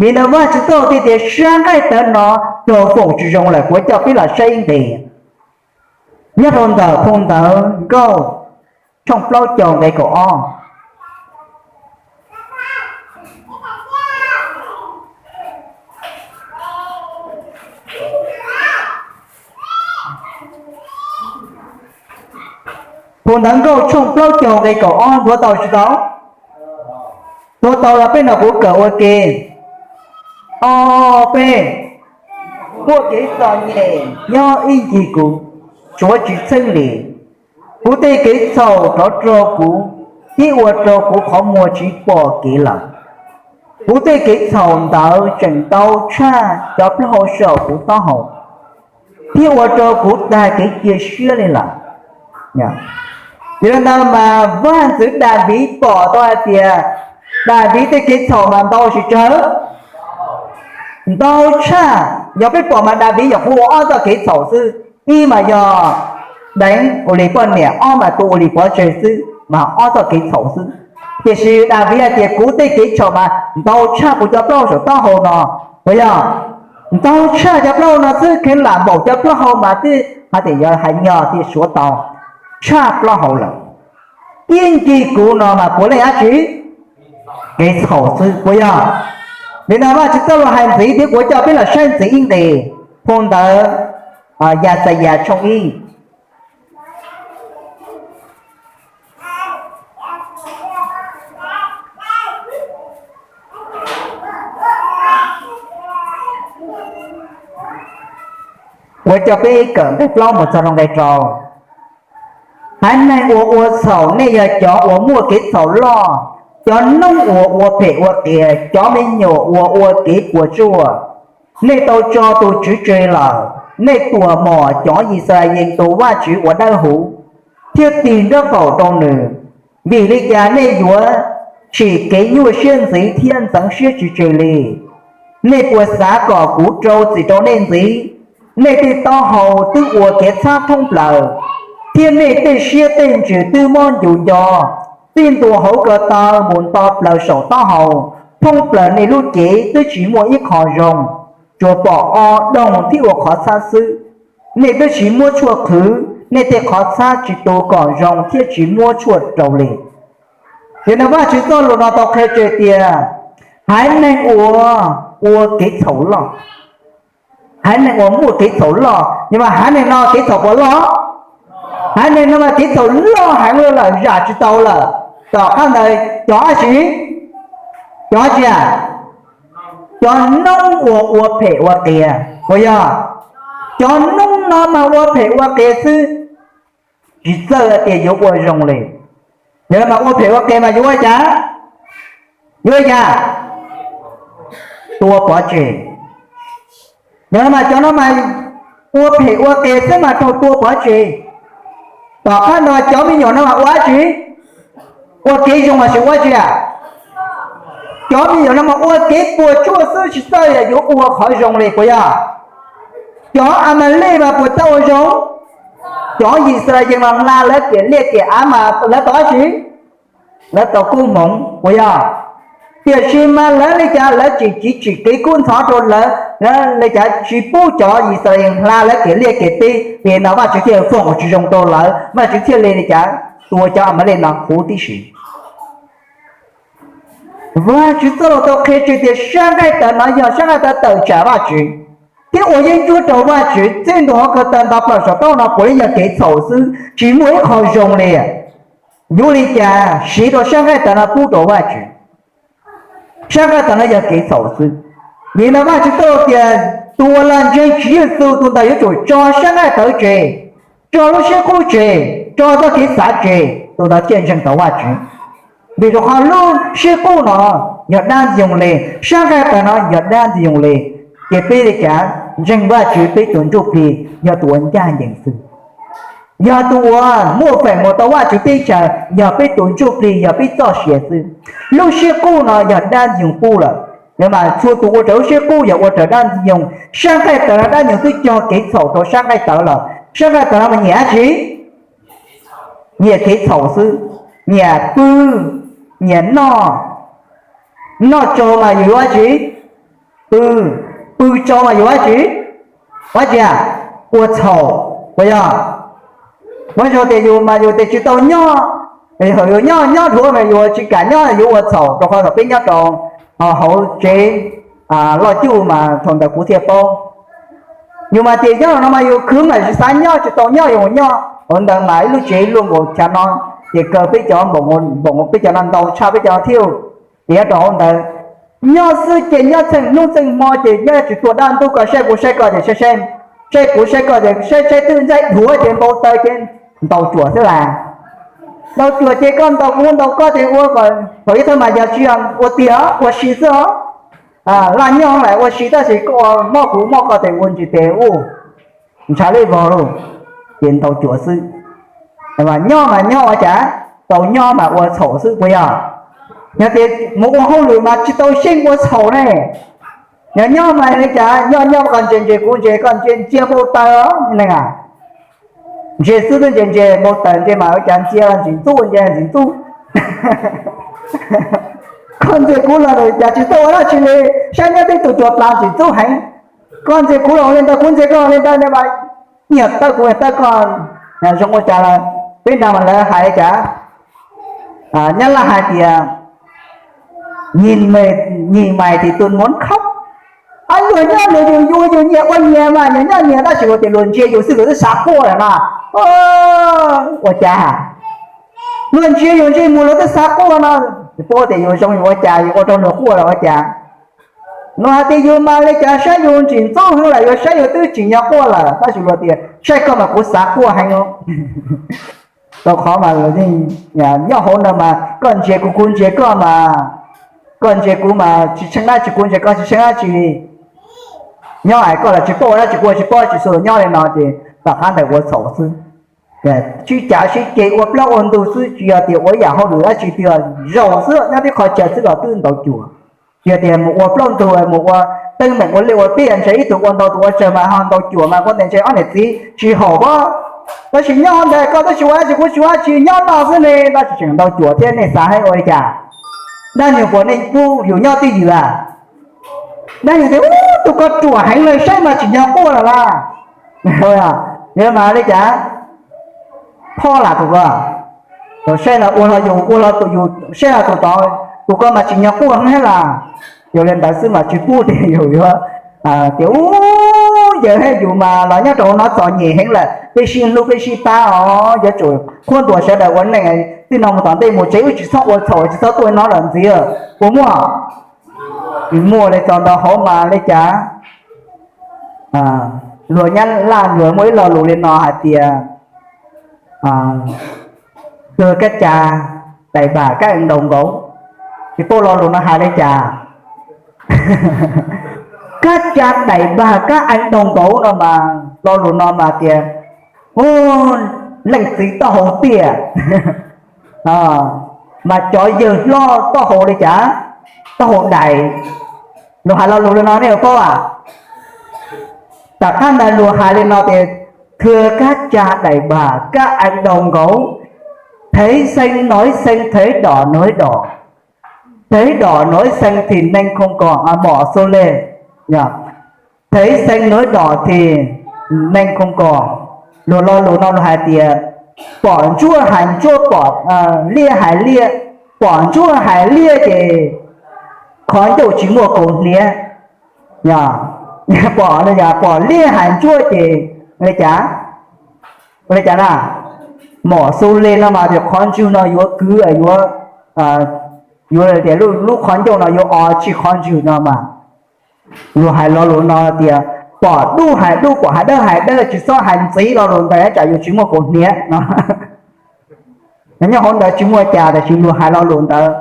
Vim no Vajtswv txoj lus thiaj tias sab nqaij tawm no raug foom tsis zoo lawm, kuv coj peb los saib ib nqe nyob rau ntawm phau ntawv Nkauj tshooj plaub caug nqe kaum ob. Phau Ntawv Nkauj tshooj plaub caug nqe kaum ob nthuav tau tsis tau? Nthuav tau los peb nrog kuv kawm ua ke. Ob peb. Muaj kev txom nyem nyob ib ncig kuv, suav tsis txheeb li. Kuv tej kev txhaum rov raug kuv, thiab ua rau kuv qhov muag tsis pom kev lawm. Kuv tej kev txhaum ntawd tseem ntau tshaj cov plaub hau saum kuv taub hau, thiab ua rau kuv tag kev cia siab li lawm. Yog li ntawd mas vaj ntxwv Daviv pom tau hais tias Daviv tej kev txhaum mas ntau tsis tsawg, ntau tshaj. Yog peb pom mas Daviv nyuam qhuav ua ob txoj kev txhaum xwb, ib mas yog deev Ulis poj niam, ob mas tua Ulis pov tseg xwb mas ob txoj kev txhaum xwb. Tiam sis Daviv hais tias kuv tej kev txhaum mas ntau tshaj kuv cov plaub hau saum taub hau no, puas yog? Ntau tshaj cov plaub hau no xwb, kheev lam npaum cov plaub hau mas twb hais tias yog hais nyog tias suav tau tshaj plaub hau lawm. Ib ncig kuv no mas puav leej dab tsi? Kev txhaum xwb, puas yog? Li no Vajtswv txoj lus hais ntxiv thiab kuv coj peb los saib ntxiv ib nqes, phau ntawv Yaxayas tshooj ib. Kuv coj peb kawm nqe plaub mus txog rau nqe rau. Haiv neeg uas ua txhaum, nej yog cov uas muaj kev txhaum loj, cov noob uas ua phem ua qias, cov me nyuam uas ua kev puas tsuaj. Nej tau tso tus Tswv tseg lawm, nej tuam mom cov Yixalayees tus Vajtswv uas dawb huv, thiab tig nraub qaum rau nws. Vim li cas nej yuav tsim kev nyuaj siab ntxiv thiab ntxeev siab tsis tseg li? Nej puas xav kom kuv rau txim rau nej ntxiv? Nej tej taub hau twb ua kev txhab thoob plaws, thiab nej tej siab tej ntsws twb mob ncu nco. Txij ntua hauv ko taw mus nto plaws saum taub hau, thoob plaws nej lub cev twb tsis muaj ib qho zoo, tsuas pom o doog thiab ua qhov txhab xwb. Nej twb tsis muab tshuaj qhwv, nej tej qhov txhab tsis tu kom zoo thiab tsis muab tshuaj rau li. Yog li no Vajtswv txoj lus no tau qhia tseg tias haiv neeg uas ua kev txhaum loj, haiv neeg uas muaj kev txhaum loj, yog mas haiv neeg no kev txhaum puas loj? Haiv neeg no mas kev txhaum loj heev lawm, zam tsis tau lawm. Tom qab ntawd cov dab tsi? Cov dab tsi? Cov noob uas ua phem ua qias, puas yog? Cov noob no mas ua phem ua qias xwb, tsis txawj tias yuav ua zoo li. Yog mas ua phem ua qias mas yuav ua cas? Yuav ua cas? Tua pov tseg. Yog mas cov no mas ua phem ua qias xwb mas raug tua pov tseg. Tom qab no cov me nyuam no mas ua dab tsi? Ua kev zoo los sis ua dab tsi? Cov me nyuam no mas ua kev puas tsuaj xwb, tsis txawj yuav ua qhov zoo li, puas yog? Cov Amalej mas puas txawj ua zoo? Cov Yixalayees mas hla lawv tiam liaj tiam av mas lawv tau dab tsi? Lawv tau kub hmoov, puas yog? Tiam sis mas lawv li cas lawv tseem tsim kev kub ntxhov rau lawv, li cas tsis pub cov Yixalayees hla lawv tiam liaj tiam teb, vim no Vajtswv thiaj foom tsis zoo rau lawv, Vajtswv thiaj li li cas tua cov Amalej no huv tib si. Vajtswv txoj lus tau qhia tseg tias sab nqaij tawv no yog sab nqaij tawv tawm tsam Vajtswv thiab ua yeeb ncuab rau Vajtswv. Txij ntua hauv ko taw nto plaws saum taub hau no puav leej yog kev txhaum xwb, tsis muaj ib qho zoo li. Yuav li cas siv rau sab nqaij tawv no pub rau Vajtswv? Sab nqaij tawv no yog kev txhaum xwb. Vim no Vajtswv txoj lus tias tus uas los ntseeg Tswv Yexus tus ntawd yuav tsum tso sab nqaij tawv tseg, tso lub siab qub tseg, tso txoj kev xav tseg, tus ntawd thiaj ntseeg tau Vajtswv. Vim rau qhov lub siab qub no yog dab ntxwg nyoog li, sab nqaij tawv no yog dab ntxwg nyoog li, ces peb li cas ntseeg Vajtswv peb tus ntsuj plig yog tus uas ncaj ncees xwb. Yog tus uas muaj feem mus tau Vajtswv teb chaws yog peb tus ntsuj plig, yog peb txoj sia xwb. Lub siab qub no yog dab ntxwg nyoog qub lawm. Yog mas txhua tus ua raws lub siab qub yog ua raws dab ntxwg nyoog. Sab nqaij tawv no dab ntxwg nyoog twb cog kev txhaum rau sab nqaij tawv lawm. Sab nqaij tawv no mas nyiam dab tsi? Nyiam kev txhaum xwb. Nyiam pw, nyiam noj. Noj tsau mas yus yuav dab tsi? Pw. Pw tsau mas yus yuav dab tsi? Dab tsi? Ua txhaum, puas yog? Muab zoo tias yus mas yus tias tsis tau nyob, yus nyob nyob dhuav mas yus tsis kam nyob, yus ua txhaum, rau qhov thaum peb nyob rau hauv tsev loj cuj mas thaum ntawd kuv thiaj paub. Yus mas tias nyob no mas yus khwv mas tsis xav nyob, tsis tau nyob yus nyob. Hauv ntawd mas ib lub tsev luaj nkaus chav no, ces kaw peb cov npaum, npaum peb cov no ntau tshaj peb cov no thiab. Ces nyob rau hauv ntawd nyob xwb ces nyob txheej hnub txheej hmo ces nyob tsis tuag dab ntub, koj saib kuv saib koj ces saib, saib kuv saib koj ces saib, saib twb ntxaib dhuav ces npau taws ces ntaus cuam xwb las. Ntaus cuam ces koj ntaus kuv ntaus koj ces ua kom thaum ib thaj mas yog tsis yog ua tiag ua si xwb os. Laj nyob lawm ua si tab sis koj mob kuv mob koj ces ua ntsis tes ub ntshav li vog lauj, ces ntaus cuam xwb. Nyob mas nyob ua cas, tau nyob mas ua txhaum xwb puas yog? Yog tias mus ua hauj lwm mas tsis tau xyeej ua txhaum ne. Yog nyob mas li cas, nyob nyob koj ntsia ntsia kuv ntsia koj ntsia ntsia npau taws os neeg a. Ntsia xwb twb ntsia ntsia npau taws ntsia mas ua cas ntsia ntsis ntxub ntsia ntsis ntxub. Koj ntsia kuv los cas tsis tau ua dab tsi li, saib nyob tib tug cuag plas ntsis ntxub heev. Koj ntsia kuv los li ntawd kuv ntsia koj li ntawd ne mas nyiam tawb kuv tawb koj. Zoo ua cas lawm, peb nrog mas lawv hais li cas? Nyab laj hais tias nhìn mày thì tôi muốn khóc. Ab, luag nyob luag yus yuav yus nyias ua nyias mas nyias nyob nyias tab sis luag tias luag ntsia yus xwb luag twb xav quaj lawm no. Ua cas luag ntsia yus ntsej muag luag twb xav quaj no, puas tias yus zoo yus ua cas yus ua rau luag quaj lawm ua cas? Luag hais tias yus mas li cas saib yus ntsis ntxub heev lawm yuav saib yus twb tsim nyog quaj lawm tab sis luag tias saib koj mas kuv xav quaj heev. Rau qhov mas nyob hauv no mas koj ntsia kuv kuv ntsia koj mas, koj ntsia kuv mas tsis tsheej dab tsi kuv ntsia koj tsis tsheej dab tsi li. Nyob hais koj los tsis paub dab tsi kuv tsis paub tsis xu nyob li no ces tom qab ntawd ua txhaum xwb. Sib cav sib ceg ua plaub ua ntug xwb tsis yog tias ua yam hauj lwm dab tsi twg zaum xwb nyob tib qho chaw xwb los twb ntaus cuam. Tsis yog tias mus ua plaub ntug mus ua teeb meem ua liaj ua teb ntshe ib tug ua ntau tus ua tsawg mas ho ntaus cuam mas kuv tias ntshe ob niam txiv tsis haum pob. Tab sis nyob ntawd koj twb tsis ua dab tsi kuv tsis ua dab tsi nyob no xwb ne tab sis tseem ntaus cuam thiab nej xav hais ua li cas? Dab nyuag puas nej pub yus nyob twj ywm a? Dab nyuag tias ub tus ko ruam heev lawm saib mas tsim nyog quaj lawm las. Yog mas li cas? Phob lam tus ko, tus saib los ua los yus ua los tus yus saib los tus tod, tus ko mas tsim nyog quaj heev thiab las. Yog li ntawd xwb mas tsis pub tias yus yuav tias ub yawg thiab yus mas los nyob rau hauv no txom nyem heev lawm peb sib hlub peb sib pab os yuav tsum qhuab ntuas sawv daws ua neej. Txij no mus tom ntej mus tsev wb tsis txhob ua txhaum tsis txhob tuaj no lawm ntxiv puas muaj? Tsis muaj li txog ntawd hauv mas li cas? Luag nyab laj luag muaj ib lo lus li no hais tias, kag kab ca, tais npag kab eev ntaus nkaus. Tsis paub lo lus no hais li cas. Kab ca tais npag kab eev ntaus nkaus no mas lo lus no mas tias leej txiv taub hau tiaj, mas cov yawg hlob taub hau li cas, taub hau dais. Luag hais lo lus li no nej paub a? Tom qab ntawd luag hais li no tias, kag kab ca tais npag kab eev ntaus nkaus, thế sinh nói sinh thế đỏ nói đỏ, thế đỏ nói sinh thì nên không còn, mỏ xô lê, thế sinh nói đỏ thì nên không còn. Luag lo lus no luag hais tias, pom ntsuab hais ntsuab, pom liaj hais liaj, pom ntsuab hais liaj ces qhov ncauj tsis muaj kaus hniav. Pom, pom liaj hais ntsuab ces li cas, li cas na, mỏ xô lê no mas tias qhov ntswg no yuav kwv, yuav, yuav tias lub qhov ncauj no yuav o tsis qhov ntswg no mas. Luag hais lo lus no tias, pom dub hais dub, pom hais dawb hais dawb, tsis txhob hais ntxiv lo lus ntawd tsam yuav tsis muaj kaus hniav no. Nyob hauv ntawd tsis muaj cas tab sis luag hais lo lus ntawd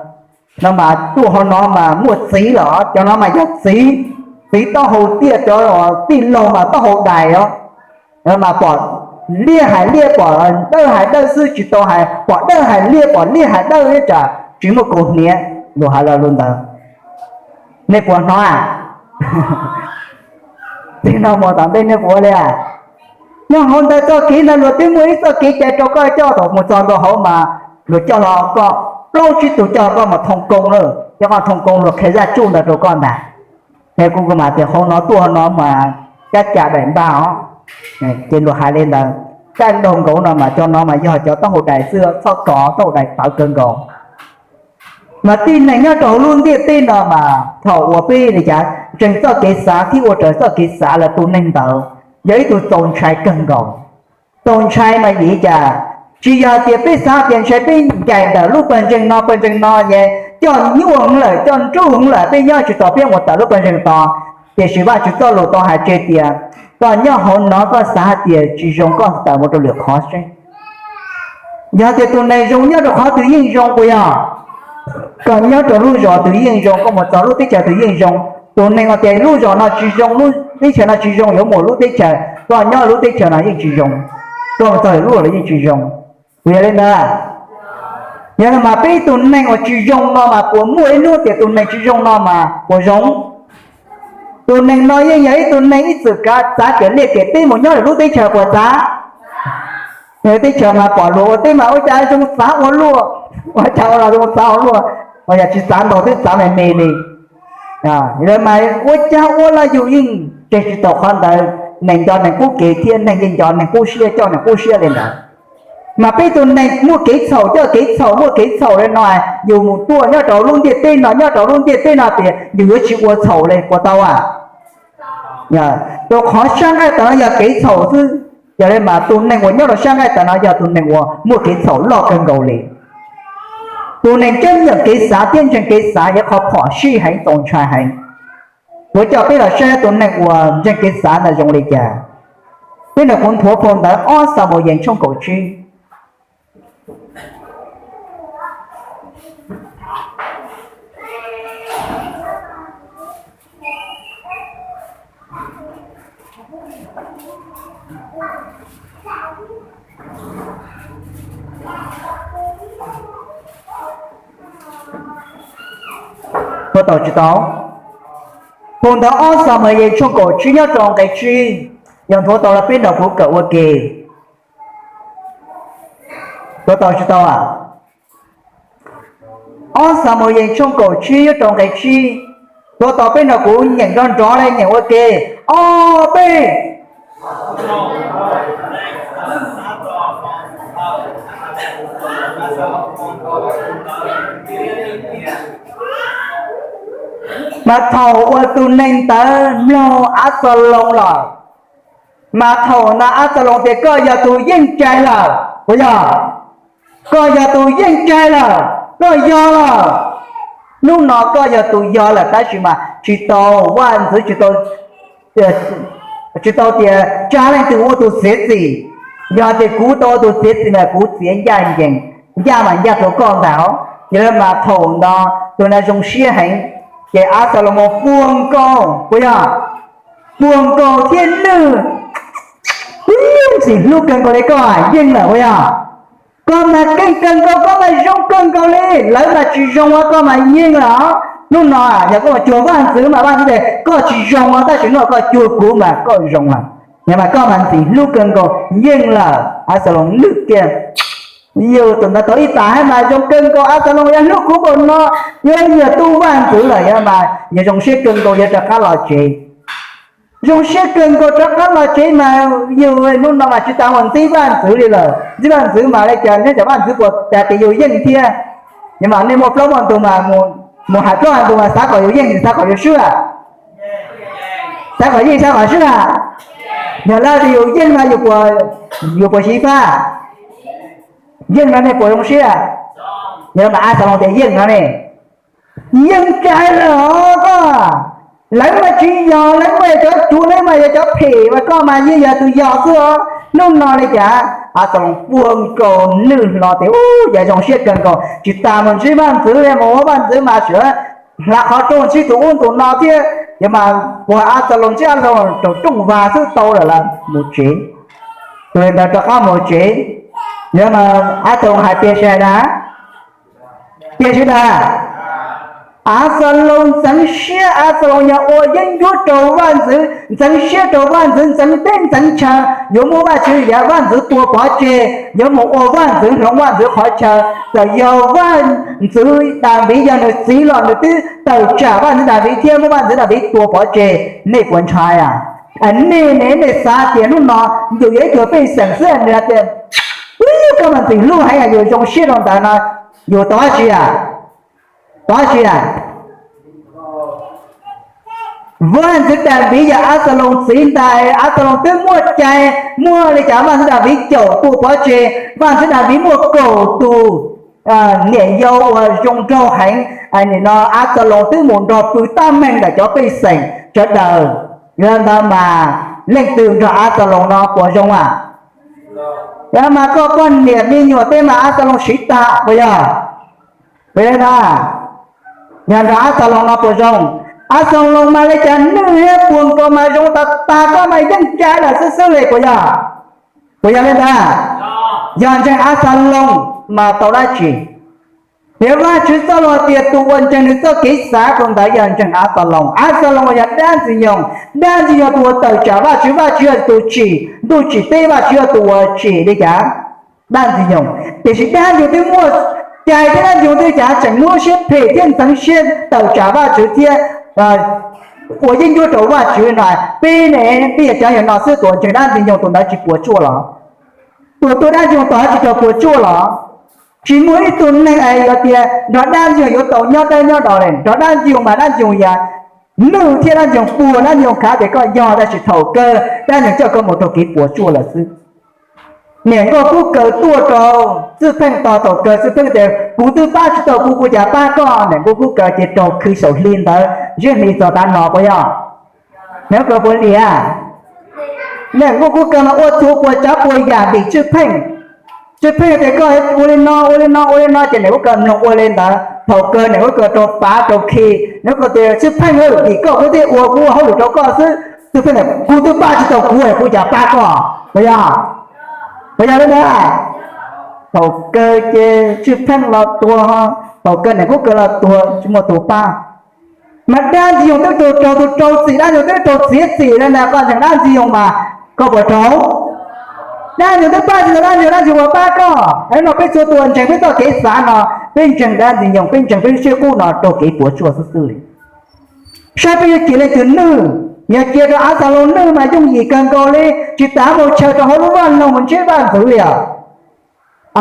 no mas tuaj hauv no mas muaj txiv lawm, cov no mas yog txiv, txiv taub hau tiaj, cov tij laug mas taub hau dais os. Mas pom liaj hais liaj pom dawb hais dawb xwb tsis tau hais pom dawb hais liaj pom liaj hais dawb ib tsam tsis muaj kaus hniav. Luag hais lo lus ntawd, nej puas hnov a? Txij no mus tom ntej nej puas ua li a? Nyob hauv ntawd txoj kev ntawd luag twb muaj ib txoj kev cai rau koj coj thaum mus txog ntua hauv mas luag coj los koj plaub tsib tug coj koj mus thoo koo lawm, coj koj thoo koo luag qhia zaj tsuj ntawd rau koj ntag. Es kuv mas tias hauv no tuaj hauv no mas kab ca daim npag os. Ces luag hais li ntawd, kab ntaus nkaus no mas cov no mas yog cov taub hau dais xwb, txhob kov, taub hau dais tawv kawg nkaus. Mas tib neeg nyob rau hauv lub ntiaj teb no mas thaum uas peb li cas ntseeg txoj kev xav thiab ua raws txoj kev xav lawm tus neeg ntawd yog ib tug txaus ntshai kawg nkaus. Txaus ntshai mas vim li cas? Tsis yog tias peb xav tias ntshai peb ncaim ntawm lub pawg ntseeg no pawg ntseeg no es coj nyuaj heev lawm coj nruj heev lawm peb nyob tsis tau peb mus tawm lub pawg ntseeg tod. Tiam sis Vajtswv txoj lus tau hais tseg tias koj nyob hauv no koj xav hais tias tsis zoo koj tawm mus rau lwm qhov seb. Yog tias tus neeg zoo nyob rau qhov twg yeej zoo puas yog? Koj nyob rau lub zos twg yeej zoo, koj mus txog lub teb chaws twg yeej zoo. Tus neeg uas tias lub zos no tsis zoo, lub teb chaws no tsis zoo yuav mus lub teb chaws, koj nyob lub teb chaws no yeej tsis zoo, koj mus txog lwm lub los yeej tsis zoo. Puas yog li ntawd? Yog no mas peb tus neeg uas tsis zoo no mas puas muaj ib hnub tias tus neeg tsis zoo no mas puas zoo? Tus neeg no yeej yog ib tug neeg ib txwm kav txav kev liaj kev teb mus nyob lwm lub teb chaws puas txav? Teb chaws mas pom luag ua teb mas ua cas zoo xav ua luaj, ua cas ua los zoo xav ua luaj, yog tsis xav ntau twb xav me me li. Yog mas ua cas ua los yus yeej tseg tsis tau qhov ntawd, neeg nco neeg qub kev thiab neeg yeej nco neeg qub siab coj neeg qub siab li ntawd. Mas peb tus neeg muaj kev txhaum coj kev txhaum muaj kev txhaum li no, yus mus tuaj nyob rau lub ntiaj teb no nyob rau lub ntiaj teb no tias yus yuav tsis ua txhaum li puas tau? Rau qhov sab nqaij tawm no yog kev txhaum xwb. Yog li mas tus neeg uas nyob rau sab nqaij tawm no yog tus neeg uas muaj kev txhaum loj kawg nkaus li. Tus neeg coj yeem kev xav thiab ntseeg kev xav yog qhov phom sij heev txaus ntshai heev. Kuv coj peb los saib tus neeg uas ntseeg kev xav ntawd zoo li cas. Peb nrog kuv nthuav phau ntawv ob Xamuyees tshooj kaum tsib. Nthuav tau tsis tau? Phau ntawv ob Xamuyees tshooj kaum tsib nyob rau nqe tsib, yog nthuav tau los peb nrog kuv kawm ua ke. Nthuav tau tsis tau? Ob Xamuyees tshooj kaum tsib nyob rau nqe tsib, nthuav tau peb nrog kuv nyeem nrov nrov li nyeem ua ke. Ob peb. Mas thaum uas tus neeg ntawd mloog Absalom lawm, mas thaum ntawd Absalom tias koj yog tus yeej cai lawm puas yog? Koj yog tus yeej cai lawm, koj yog lawm. Hnub no koj yog tus yog lawm tab sis mas tsis tau vaj ntxwv tsis tau, tsis tau tias tsa leej twg ua tus txiav txim. Yog tias kuv tau ua tus txiav txim mas kuv txiav ncaj ncees, ncaj mas ncaj rau koj ntag. Yog li mas thaum ntawd tus neeg zoo siab heev, ces Absalom puag nkaus puas yog? Puag nkaus thiab nws ntxim hlub kawg nkaus li koj yeej lawm puas yog? Koj mas keej kawg nkaus, koj mas zoo kawg nkaus li, lawv mas tsis zoo ua koj mas yeej lawm. Hnub no yog koj mus cuag vaj ntxwv mas vaj ntxwv tias koj tsis zoo ua, tab sis hnub no koj cuag kuv mas koj zoo lawm. Yog mas koj mas ntxim hlub kawg nkaus yeej lawm. Absalom lwj kiag, yus tus ntawd tau ib tas hab mas zoo kawg nkaus, Absalom yog hlub kuv npaum no, yog yog tub vaj ntxwv lawm yog mas yog zoo siab kawg nkaus yog rov qab los tsev. Zoo siab kawg nkaus rov qab los tsev mas yus hnub no mas tsis tas mus ntxib vaj ntxwv li lawm. Ntxib vaj ntxwv mas li cas nyob cov vaj ntxwv puas tas tias yus yeej thiab? Yog mas nej muaj plaub muaj ntug mas mus hais plaub hais ntug mas xav kom yus yeej xav kom yus swb a? Xav kom yeej xav kom swb a? Yog lawv tias yus yeej mas yus puas xyiv fab? Yeej no nej puas zoo siab? Yog mas Absalom tias yeej no ne. Yeej cai lawm os koj. Lawv mas tsis yog, lawv mas yog cov cuav, lawv mas yog cov phem, mas koj mas yeej yog tus yog xwb os. Hnub no li cas Absalom puag nkaus nwj hlo tias ub yog zoo siab kawg nkaus, tsis tas mus ntsib vaj ntxwv li, mus ua vaj ntxwv mas sim hla qhov rooj ntsib tus ub tus no thiab, yog mas puag Absalom ntsib Absalom raug rooj vag xwb tau lawm, mus tsev. Tus li ntawd rov qab mus tsev. Yog mas Absalom hais tiag sib hais dag? Tiag sib dag? Absalom ntxeev siab, Absalom yog ua yeeb ncuab rau vaj ntxwv, ntxeev siab rau vaj ntxwv, ntxeev teb ntxeev chaw, yuav muab Vajtswv yav vaj ntxwv tua pov tseg, yuav mus ua vaj ntxwv hloov vaj ntxwv qhov chaw. Txawm yog vaj ntxwv Daviv yog nws txiv los nws twb tawm tsam vaj ntxwv Daviv thiab muab vaj ntxwv Daviv tua pov tseg. Nej puas ntshai a? Nej ne nej xav tias hnub no yus yog ib tug pej xeem xwb nws hais tias, ub, koj mas ntxim hlub heev, yus zoo siab rau ntawd no, yus tau dab tsi a? Tau dab tsi a? Vaj ntxwv Daviv yog Absalom txiv ntag. Absalom twb muaj cai, muaj li cas Vaj ntxwv Daviv caum tus pov tseg. Vaj ntxwv Daviv muaj kaum tus niam yau uas zoo nraug heev. Nim no Absalom twb mus nrog pw tab meeg ntawm cov pej xeem sawv daws. Yog ntawd mas leej twg nrog Absalom no puas zoo a? Yog mas koj poj niam me nyuam tej mas Absalom siv tag puas yog? Puas yog na? Yog nrog Absalom no puas zoo? Absalom mas li cas nwj thiab puag nkaus mas zoo tas tas, koj mas yeej cai lawm xwb xwb li puas yog? Puas yog li ntawd? Yog ntseeg Absalom mas tau dab tsi? Thiab Vajtswv txoj lus tias tus uas ntseeg nws txoj kev xav tus ntawd yog ntseeg Absalom. Absalom uas yog dab ntxwg nyoog, dab ntxwg nyoog tus uas tawm tsam Vajtswv, Vajtswv yog tus tsim ntuj tsim teb, Vajtswv yog tus uas tsim li cas dab ntxwg nyoog. Tiam sis dab ntxwg nyoog twb muaj cai thiab dab ntxwg nyoog twb cas tseem muaj lub siab phem thiab ntxeev siab tawm tsam Vajtswv thiab ua yeeb ncuab rau Vajtswv no. Peb ne, peb yog cov yog no xwb, tus uas ntseeg dab ntxwg nyoog tus ntawd tsis puas tsuaj los? Tus uas tuaj dab ntxwg nyoog tus ntawd tsis tau puas tsuaj los? Tsis muaj ib tug neeg es yuav tias nrog dab ntxwg nyoog yuav tau nyob dawb nyob do li. Nrog dab ntxwg nyoog mas dab ntxwg nyoog yog nwj thiab dab ntxwg nyoog puag, dab ntxwg nyoog khav tias koj yog, tab sis thaum kawg dab ntxwg nyoog coj koj mus rau kev puas tsuaj lawm xwb. Niam nkauj kub kaws tuaj rau Xwj Pheej tos thaum kawg, Xwj Pheej tias kuv twb pab tsis tau kuv, kuv cas pab koj. Niam nkauj kub kaws ces raug khwv saum hli ntawd, zib hli txog tav no puas yog? Niam nkauj kub kaws puas liam? Niam nkauj kub kaws mas ua txhua puas tsav puas yam vim Xwj Pheej. Xwj Pheej tias koj ua li no ua li no ua li no, ces niam nkauj kub kaws mloog ua li ntawd. Thaum kawg niam nkauj kub kaws raug pav raug khi, niam nkauj kub kaws tias Xwj Pheej, vim koj kuv thiaj ua, kuv ua hauj lwm rau koj xwb. Xwj Pheej tias kuv twb pab tsis tau kuv, kuv cas pab koj, puas yog? Puas yog li ntawd? Thaum kawg ces Xwj Pheej los tuag, thaum kawg niam nkauj kub kaws los tuag, tsis muaj tus pab. Mas dab ntxwg nyoog twb raug, raug tus rau txim, dab ntxwg nyoog twb raug txiav txim li ntawd, koj ntseeg dab ntxwg nyoog mas koj puas raug? Dab ntxwg nyoog twb pab tsis tau dab ntxwg nyoog, dab ntxwg nyoog puas pab koj? Es no peb txhua tus ntseeg peb txoj kev xav no, peb ntseeg dab ntxwg nyoog, peb ntseeg peb lub siab kub no raug kev puas tsuaj xwb xwb li. Saib peb yuav cia leej twg nwj, yog cia rau Absalom nwj mas yooj yim kawg nkaus li, tsis tas mus chaw rau hauv lub vaj loog mus ntsib vaj ntxwv li os.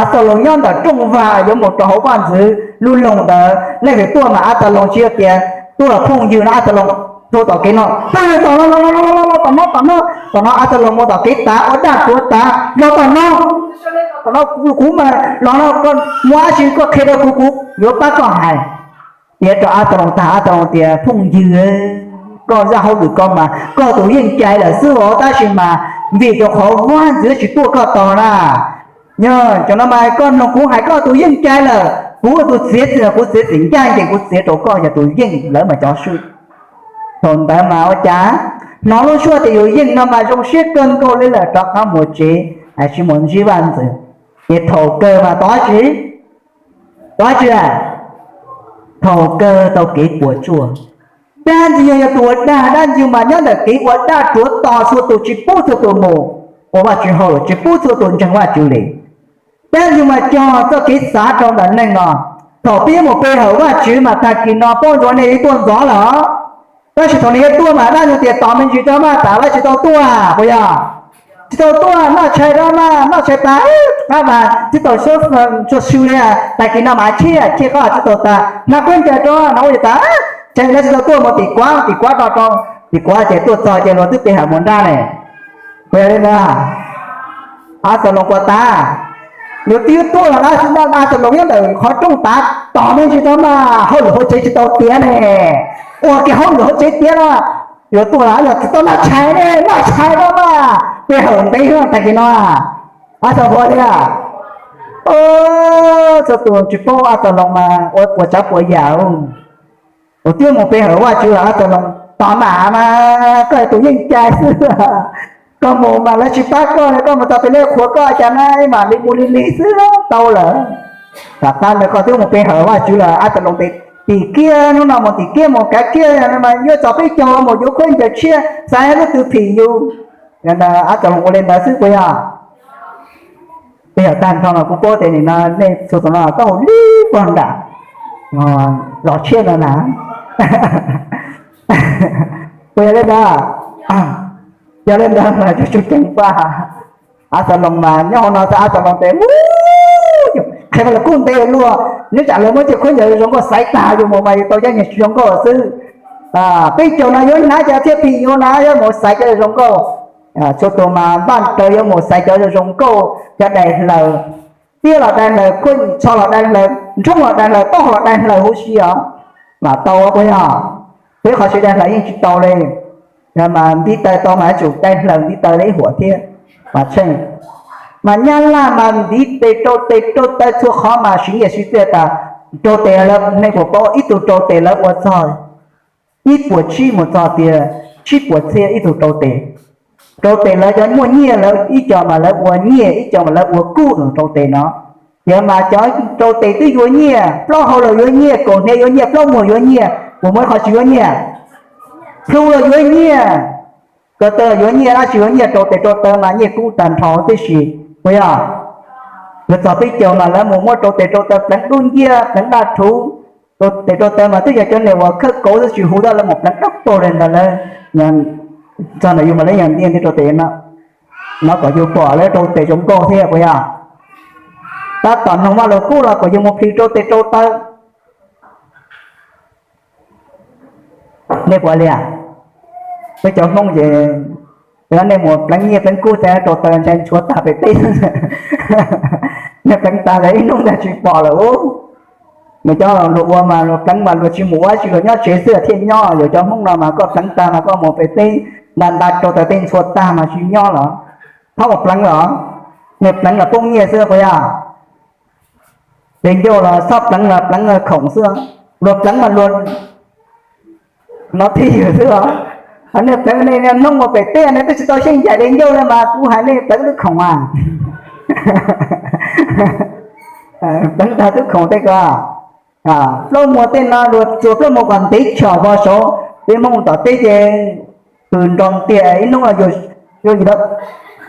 Absalom nyob ntawm rooj vag yuav mus rau hauv vaj ntxwv lub loog ntawd, leej twg tuaj mas Absalom tsis yog tias tuaj phooj ywg no, Absalom tuaj tom kev no, tom no, tom no, tom no, tom no Absalom mus tom kev tav ua daj tuav tav, los tom no, tom no kuv mas los no, koj muaj dab tsi koj qhia rau kuv, kuv yuav pab koj hais. Piav rau Absalom tag, Absalom tias phooj ywg, koj zaj hauj lwm koj mas koj tus yeej cai lawm xwb os, tab sis mas vim rau qhov vaj ntxwv tsis tuaj koj tos na. Yog cov no mas koj mloog kuv hais, koj tus yeej cai lawm, kuv tus txiav txim, kuv txiav txim ncaj ncees, kuv txiav rau koj yog tus yeej lawv mas cov swb. Thaum ntawd mas ua cas hnov lub suab tias yus yeej no mas zoo siab kawg nkaus li lawm, rov qab mus tsev, tsis mus ntsib vaj ntxwv. Ces thaum kawg mas tau dab tsi? Tau dab tsi? Thaum kawg tau kev puas tsuaj. Dab ntxwg nyoog yog tus ua dag, dab ntxwg nyoog mas nyob ntawm kev ua daj tuav tos txhua tus, tsis pub txhua tus mus ua Vajtswv hauj lwm, tsis pub txhua tus ntseeg Vajtswv li. Dab ntxwg nyoog mas cog txoj kev xav rau ntawm neeg no. Thaum peb yuav mus pe hawm Vajtswv mas tag kis no poj ntsuam nej yuav tuaj ntxov lawm, tab sis thaum nws yuav tuaj mas dab ntxwg nyoog tias tos me ntsis rau mas tas lawv tsis tau tuaj, puas yog? Tsis tau tuaj, noj tshais rau mas noj tshais tas, qab mas tsis tau sub txhua sw li. Tag kis no mas chij chij qhov tsis tau tas, hnav khaub ncaws rau no ua li tas, tshais lawv tsis tau tuaj, mus tim kuav, tim kuav rau rau, tim kuav ces tuaj txog ces luag twb pe hawm mus nrab ne. Puas yog li ntawd? Absalom puas tas? Yus twb tuaj los Absalom nyob ntawm qhov rooj tav, tos me ntsis rau mas hauj lwm hauv tsev tsis tau tiav ne. Ua kiag hauj lwm hauv tsev tiav no, yuav tuaj los yog tsis tau noj tshais ne, noj tshais rau mas pe hawm ntev tag kis no. Absalom puas tias? Txhua tus tsis paub Absalom mas ua puas tsav puas yam. Tus twb mus pe hawm Vajtswv los Absalom tos mas mas koj tus yeej cai xwb. Koj mus mas lawv tsis pab koj, koj mus tau pem lej qhuas koj cas na, mam li mus li li xwb tau lawm. Tom qab ntawd koj twb mus pe hawm Vajtswv los Absalom tes tim kiag, hnub no mus tim kiag mus kav kiag mas yuav txog peb caug mus yuav khaub ncaws tshiab, xaiv lub tw phim yus. Absalom ua li ntawd xwb puas yog? Puas yog? Tag nrho mas kuv paub tias nim no nej txhua tus no taub hau lib vog nram zos tshiab no na. Puas yog li ntawd? Yog li ntawd mas tsuas ceev faj. Absalom mas nyob hauv no xwb, Absalom tes qhia los kuj ntev luaj, nyob tsam lawv muab cov khaub ncaws zoo nkauj xaiv tag yus mus mas yus tau cov nyiaj zoo nkauj xwb. Peb caug no yuav hnav cov thiaj phi yuav na, yuav mus xaiv cov zoo nkauj. Txhua tus mas npaj raws yuav mus xaiv cov zoo nkauj, cov dais hlaws, tiab los dais hlaws, khuaj tsho los dais hlaws, nrhoob los dais hlaws, taub hau los dais hlaws huv si os, mas tau puas yog? Peb qhov tsis dais hlaws yeej tsis tau li. Mas ntiv taw tau mas yuav tsum dais hlaws ntiv taw li ib huam thiab. Mas tsheej, mas nyab laj mas ntiv tes rau tes rau taw txhua qhov mas siv nyiaj siv txiaj tas. Rau tes lawv nej puas paub ib tug rau tes lawv ua txog ib puas tsib mus txog tias tsib puas txhiab ib tug rau tes. Rau tes lawv cov muaj nyiaj lawv ib co mas lawv ua nyiaj, ib co mas lawv ua kub rau tes no. Yog mas cov rau tes twb yuav nyiaj, plaub hau los yuav nyiaj, kaum hniav yuav nyiaj, plaub muag yuav nyiaj, puas muaj ib qho tsis yuav nyiaj? Plhu los yuav nyiaj, ko taw los yuav nyiaj, dab tsi yuav nyiaj, rau tes rau taw mas nyiaj kub tag nrho tib si, puas yog? Yuav txog peb caug mas lawv mus muab rau tes rau taw pleev dub nciab pleev daj rhuv. Rau tes rau taw mas twb yog cov niam uas khawb kauv xwb, tsis hu tau lawv mus pleev dawb paug li ntawd lawm. Txog ntawm yus mas lawv yog ntiaj teb rau tes no, no kom yus pom lawv rau tes zoo nkauj thiab puas yog? Tab tom noog Vaj Lug Kub los kom yus mus plhws rau tes rau taw. Nej puas liam? Peb cov Hmoob ces nej mus pleev nyiaj pleev kub tag rau taw ntshai ntxhua tag pem teb. Nej pleev tag lawm ib hnub ntag tsis pom lawm. Nws cov luag ua mas luag pleev mas luag tsis mus ua dab tsi, luag nyob tsev xwb thiaj nyob. Yus cov Hmoob no mas koj pleev tag mas koj mus pem teb, nta nta rau taw tej ntxhua tag mas tsis nyob los. Txhob mus pleev los, nej pleev los poob nyiaj xwb puas yog? Dej ncauj los txhob pleev los pleev khoom xwb, luag pleev mas luag no thiaj yog xwb os. Nej pleev nej niaj hnub mus pem teb nej twb tsis tau xyeej ncaim dej ncauj li mas kuv hais nej pleev twb khoom a. Pleev tag twb khoom tej ko. Plaub muag tej no luag txua plaub muag kom ntev tsham vog saud, peb Hmoob tom teb ces pw nroo tiag ib hnub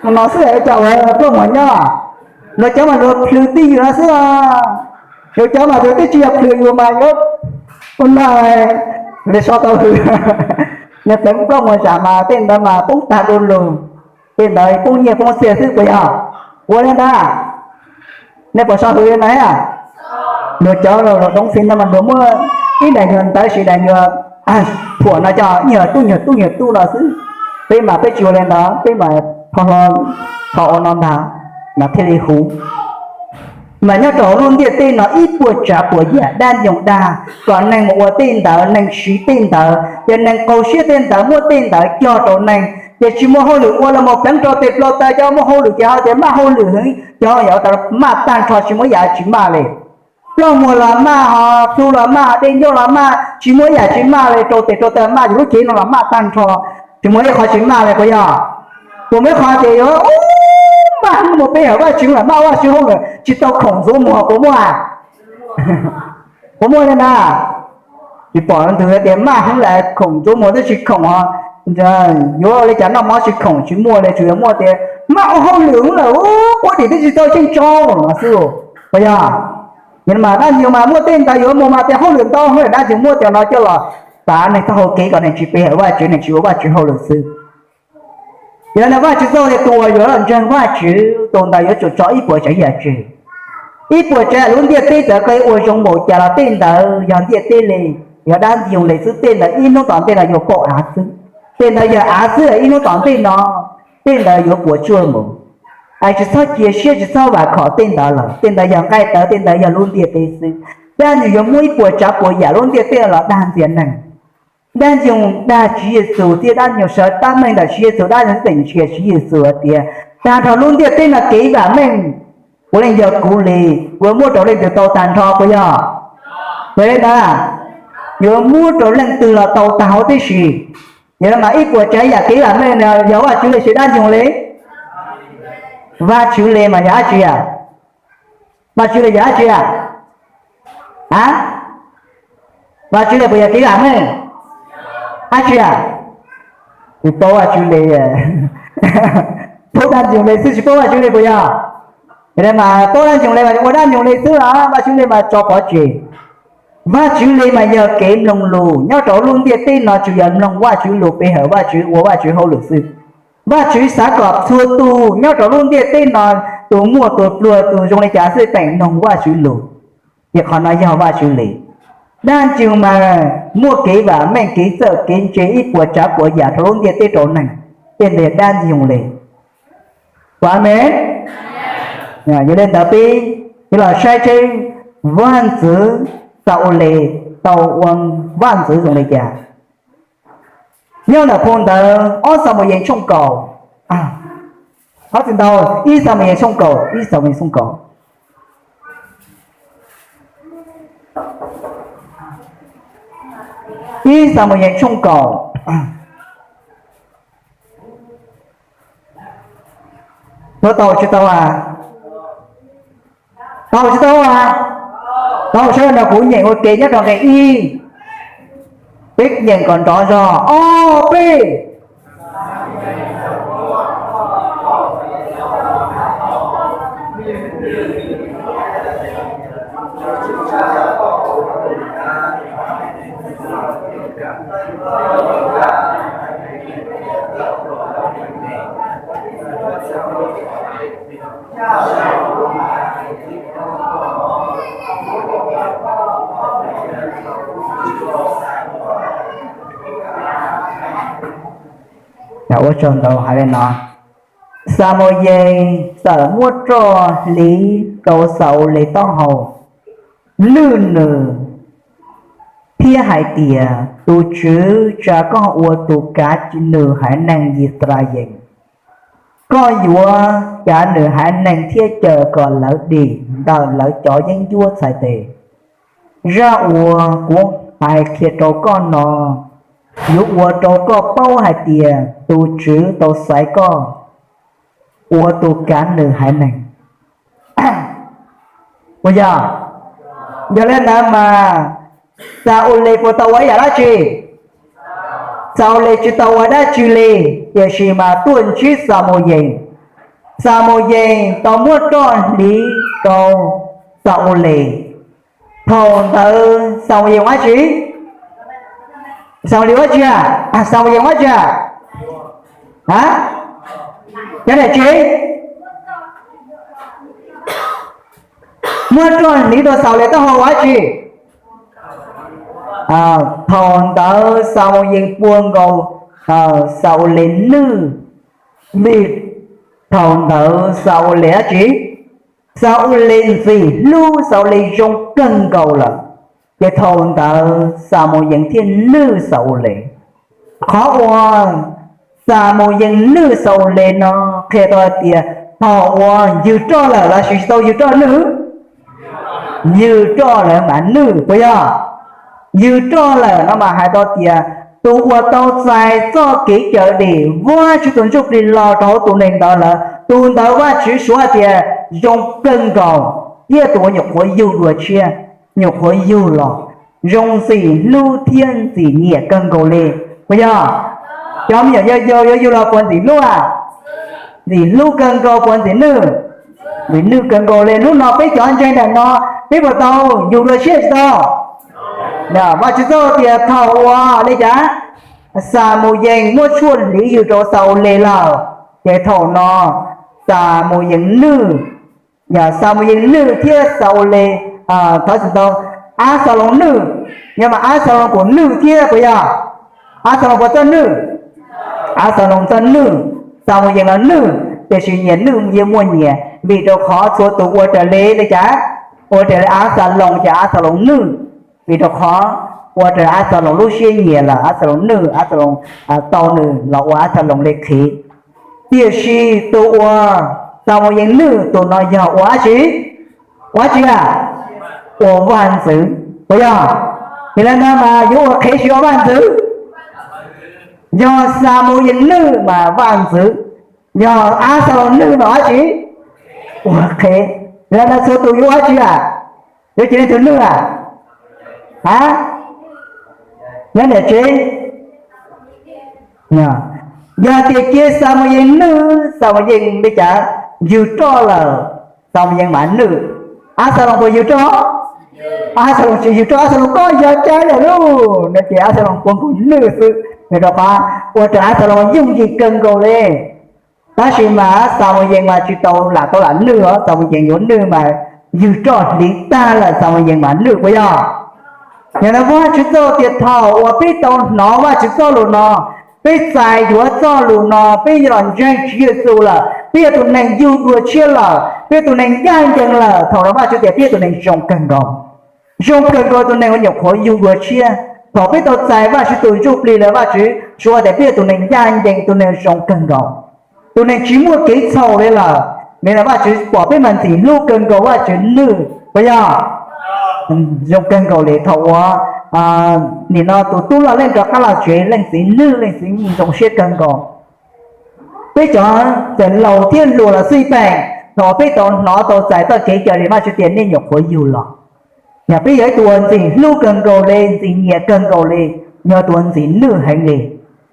no xwb es cas ua plaub muag nyob. Luag cov mas luag plhws twj ywm no xwb. Yus cov mas luag twb tsis yog plhws yus mas yuav ua no li so tau hws. Nej pleev plaub muag zam mas tej ntawd mas poob tag du lug, tej ntawd poob nyiaj poob txiaj xwb puas yog? Ua li ntawd, nej puas so hws li ntawd thiab? Luag cov los doov fis no mas luag muab ib daim nyuag ntawv sis daim nyuag phuam no coj nyuag tub nyuag tub nyuag tub no xwb. Peb mas peb tsis ua li ntawd, peb mas tho hlo, tho ua no ntag, mas thiaj li huv. Mas nyob rau hauv lub ntiaj teb no ib puas tsav puas yam dab ntxoog dag, kom neeg mus ua tej ntawd, neeg siv tej ntawd, ces neeg qaug siab tej ntawd, muab tej ntawd cog rau neeg, ces tsis muaj hauj lwm ua los mus pleev rau tes rau taw, cov muaj hauj lwm ces ho tias maj hauj lwm heev, cov ho yam maj tag nrho tsis muaj yam tsis maj li. Plaub muag los maj, ho plhu los maj, dej ncauj los maj, tsis muaj yam tsis maj li, rau tes rau taw maj, yus lub cev no los maj tag nrho, tsis muaj ib qho tsis maj li puas yog? Puas muaj ib qho tias yuav maj mus pe hawm Vajtswv los maj Vajtswv hauj lwm tsis tau khoom ntxuav muag puas muaj? Puas muaj li na? Tsis pom ntwg tias maj heev lawm khoom ntxuav muag twb tsis khoom, yuav ua li cas noj mov tsis khoom, tsis muaj li, tsuas yog muaj tias maj ua hauj lwm lawm, quab dim twb tsis tau xyeej tso no xwb, puas yog? Mas dab ntxwg mas muaj tej ntawd yuav muag mas tias hauj lwm ntau, dab ntxwg muab cov no coj los tav neeg taub hau kev kom neeg tsis pe hawm Vajtswv, neeg tsis ua Vajtswv hauj lwm xwb. Yog li ntawd Vajtswv txoj hau tias tus uas yuav los ntseeg Vajtswv tus ntawd yuav tsum tso ib puas tsav yam tseg. Ib puas tsav yam lub ntiaj teb ntawd koj yuav ua zoo npaum cas los tej ntawd yog ntiaj teb li, yog dab ntxwg li xwb, tej ntawd ib hnub tom ntej no yuav pauj av xwb. Tej ntawd yog av xwb, ib hnub tom ntej no tej ntawd yuav puas tsuaj mus. Es tsis txhob cia siab, tsis txhob vam khom tej ntawd lawm, tej ntawd yog nqaij tawv, tej ntawd yog lub ntiaj teb xwb. Dab ntxwg yuav muab ib puas tsav puas yam lub ntiaj teb los dag ntxias neeg. Dab ntxwg dag Tswv Yexus thiab dab ntxwg sawv tab meeg ntawm Tswv Yexus, dab ntxwg teem ntsia Tswv Yexus hais tias tag nrho lub ntiaj teb no kev vam meej puav leej yog kuv li, kuv yuav muab rau leej twg tau tag nrho puas yog? Puas li ntawd, yuav muab rau leej twg los tau tag huv tib si. Yog li mas ib puas tsav yam kev vam meej no yog Vajtswv li los dab ntxwg li? Vajtswv li mas yog dab tsi? Vajtswv li yog dab tsi? A, Vajtswv li puas yog kev vam meej? Dab tsi? Tsis paub Vajtswv li, paub dab ntxwg li xwb tsis paub Vajtswv li puas yog? Yog li mas paub dab ntxwg li mas ua dab ntxwg li xwb los Vajtswv li mas tso pov tseg. Vajtswv li mas yog kev mloog lus, nyob rau lub ntiaj teb no tsuas yog mloog Vajtswv lus, pe hawm Vajtswv, ua Vajtswv hauj lwm xwb. Vajtswv xav kom txhua tus nyob rau lub ntiaj teb no, tus muaj tus pluag tus zoo li cas xwb teem mloog Vajtswv lus, ces qhov no yog Vajtswv li. Dab Ntxwg Yoog mas muaj kev vam meej kev txawj kev ntse ib puas tsav puas yam rau lub ntiaj teb rau neeg, tej ntawd yog Dab Ntxwg Yoog li. Amees. Yog li ntawd peb yuav los saib seb vaj ntxwv Xa-ules tau ua vaj ntxwv zoo li cas. Nyob ntawm phau ntawv ob Xamuyees tshooj kaum, ob txim ntau, ib Xamuyees tshooj kaum, ib Xamuyees tshooj kaum, ib Xamuyees tshooj kaum. Tau tsis tau a? Tau tsis tau a? Tau sawv daws nrog kuv nyeem ua ke nyob rau nqe ib. Peb nyeem kom nrov zog, ob peb. Ua tsaug ntau hais li no, Xamuyees txawm muab roj hliv rau Xa-ules taub hau, nwj nws thiab hais tias, Tus TSWV tsa koj ua tus kav nws haiv neeg Yixalayees. Koj yuav kav nws haiv neeg thiab caw kom lawv dim ntawm lawv cov yeeb ncuab txhais tes. Zaj uas kuv hais qhia rau koj no yuav ua rau koj paub hais tias tus TSWV tau xaiv koj ua tus kav nws haiv neeg. Puas yog? Yog li ntawd mas Xa-ules puas tau ua ib yam dab tsi? Xa-ules tsis tau ua dab tsi li, tiam sis mas tuaj ntsib Xamuyees, Xamuyees tau muab roj hliv rau Xa-ules. Thaum ntawd Xamuyees ua dab tsi? Xamuyees ua dab tsi? Xamuyees ua dab tsi? A, cov niam tsev muab roj hliv rau Xamuyees taub hau ua dab tsi? Thaum ntawd Xamuyees pua nkaus Xamuyees nwj, vim thaum ntawd Xamuyees dab tsi? Xamuyees ntxim hlub Xamuyees zoo kawg nkaus lawm, ces thaum ntawd Xamuyees thiaj nwj Xamuyees. Qhov uas Xamuyees nwj Xamuyees no qhia tau hais tias thaum uas yug roj lawm los sis tsis tau yug roj nwj? Yug roj lawm mas nwj, puas yog? Yug roj lawm no mas hais tau tias tus uas tau txais txoj kev cawm dim Vajtswv tus Ntsuj Plig los rau hauv tus neeg ntawd lawm, tus ntawd Vajtswv suav tias zoo kawg nkaus, thiab tus uas nyuam qhuav yug dua tshiab, nyuam qhuav yug los zoo ntxim hlub thiab ntxim nyiam kawg nkaus li, puas yog? Cov me nyuam yaus yuav yug los puas ntxim hlub a? Ntxim hlub kawg nkaus, puas ntxim nwj? Ntxim nwj kawg nkaus li. Hnub no peb cov ntseeg ntawm no, peb puas tau yug dua tshiab tsis tau? Vajtswv txoj tias thaum uas li cas Xamuyees muab tshuaj hliv yug rau Xamuyees lawm, ces thaum no Xamuyees nwj, yog Xamuyees nwj thiab Xamuyees, thov txim ntau, Abxaloos nwj, yog mas Abxaloos kuj nwj thiab puas yog? Abxaloos puas txawj nwj? Abxaloos txawj nwj, Xamuyees los nwj, tiam sis nyias nwj yeej muaj nyias, vim rau qhov txhua tus ua raws li li cas? Ua raws li Abxaloos ces Abxaloos nwj, vim rau qhov ua raws Abxaloos lub siab nyiam lawm, Abxaloos nwj, Abxaloos tau nws los ua Abxaloos li qhev. Tiam sis tus uas Xamuyees nwj tus no yog ua dab tsi? Ua dab tsi a? Ua vaj ntxwv, puas yog? Yog li ntawd mas yuav ua qhev tsis ua vaj ntxwv? Yog Xamuyees nwj mas vaj ntxwv, yog Abxaloos nwj mas ua dab tsi? Ua qhev. Yog li ntawd txhua tus yuav ua dab tsi a? Yuav cia leej twg nwj a? A, nyob niam tsev, yog tias cia Xamuyees nwj, Xamuyees li cas yug roj lawm, Xamuyees mas nwj. Abxaloos puas yug roj? Abxaloos tsis yug roj, Abxaloos koj yog cai lawm lauj no ces Abxaloos puav nkaus nwj xwb, vim rau qhov ua rau Abxaloos yooj yim kawg nkaus li. Tab sis mas Xamuyees mas tsis tau lam tau lam nwj os, Xamuyees yuav nwj mas yug roj hliv tag lawm Xamuyees mas nwj, puas yog? Yog li ntawd Vajtswv txoj lus tias thaum uas peb tau hnov Vajtswv txoj lus no, peb txais yuav txoj lus no, peb los ntseeg Tswv Yexus lawm, peb yog tus neeg yug dua tshiab lawm, peb yog tus neeg ncaj ncees lawm, thaum no Vajtswv tias peb yog tus neeg zoo kawg nkaus. Zoo kawg nkaus tus neeg uas nyuam qhuav yug dua tshiab. Thaum peb tau txais Vajtswv tus Ntsuj Plig lawm, Vajtswv suav tias peb yog tus neeg ncaj ncees, tus neeg zoo kawg nkaus, tus neeg tsis muaj kev txhaum li lawm. Vim li Vajtswv pom peb mas ntxim hlub kawg nkaus, Vajtswv nwj puas yog? Zoo kawg nkaus li. Thaum uas nim no tus tub loj leej rov qab los tsev, leej txiv nwj, leej txiv zoo siab kawg nkaus. Peb cov txawm laus thiab hluas los xij peem, thaum peb tau hnov tau txais txoj kev cawm dim, Vajtswv tias nej nyuam qhuav yug los. Yog peb yog ib tug uas ntxim hlub kawg nkaus li, ntxim nyiam kawg nkaus li, yog tus uas ntxim nwj heev li.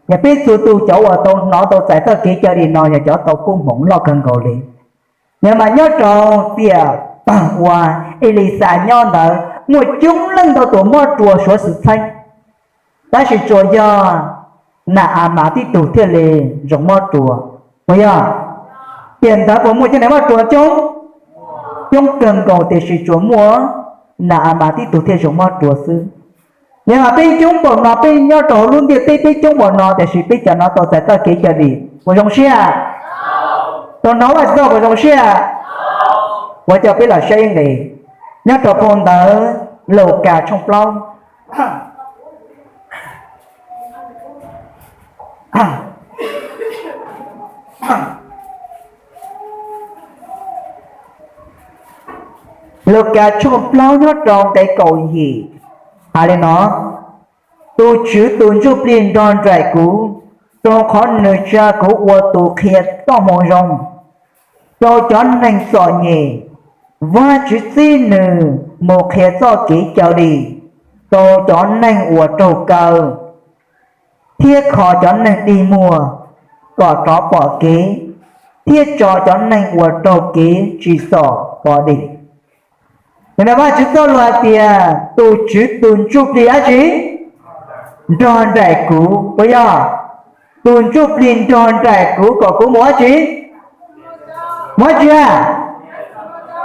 Yog peb txhua tus cov uas tau hnov tau txais txoj kev cawm dim no yog cov tau koob hmoov loj kawg nkaus li. Yog mas nyob rau tiam uas Elixas nyob ntawd muaj coob leej ntau tus mob ruas suav xwm txheej, tab sis tsuas yog Na-a mas tib tug thiaj li zoo mob ruas, puas yog? Tiam ntawd puas muaj coob neeg mob ruas coob? Coob kawg nkaus, tiam sis tsuas muaj Na-a mas tib tug thiaj zoo mob ruas xwb. Yog mas peb coob npaum no, peb nyob rau hauv lub ntiaj teb peb coob npaum no, tiam sis peb cov no tau txais txoj kev cawm dim puas zoo siab? Tau hnov Vajtswv txoj puas zoo siab? Kuv coj peb los saib nqe nyob rau phau ntawv Lukas tshooj plaub. Lukas tshooj plaub nyob rau nqe kaum yim hais li no: Tus Tswv tus Ntsuj Plig nrog nraim kuv, rau qhov nws tsa kuv ua tus qhia txoj moo zoo rau cov neeg txom nyem. Vajtswv txib nws mus qhia txoj kev cawm dim rau cov neeg uas raug kaw, thiab kho cov neeg dig muag kom rov pom kev, thiab tso cov neeg uas raug kev tsim txom pov dim. Yog li Vajtswv txoj lus hais tias tus Tswv tus Ntsuj Plig dab tsi? Nrog nraim kuv, puas yog? Tus Ntsuj Plig nrog nraim kuv kom kuv mus dab tsi? Mus dab tsi a?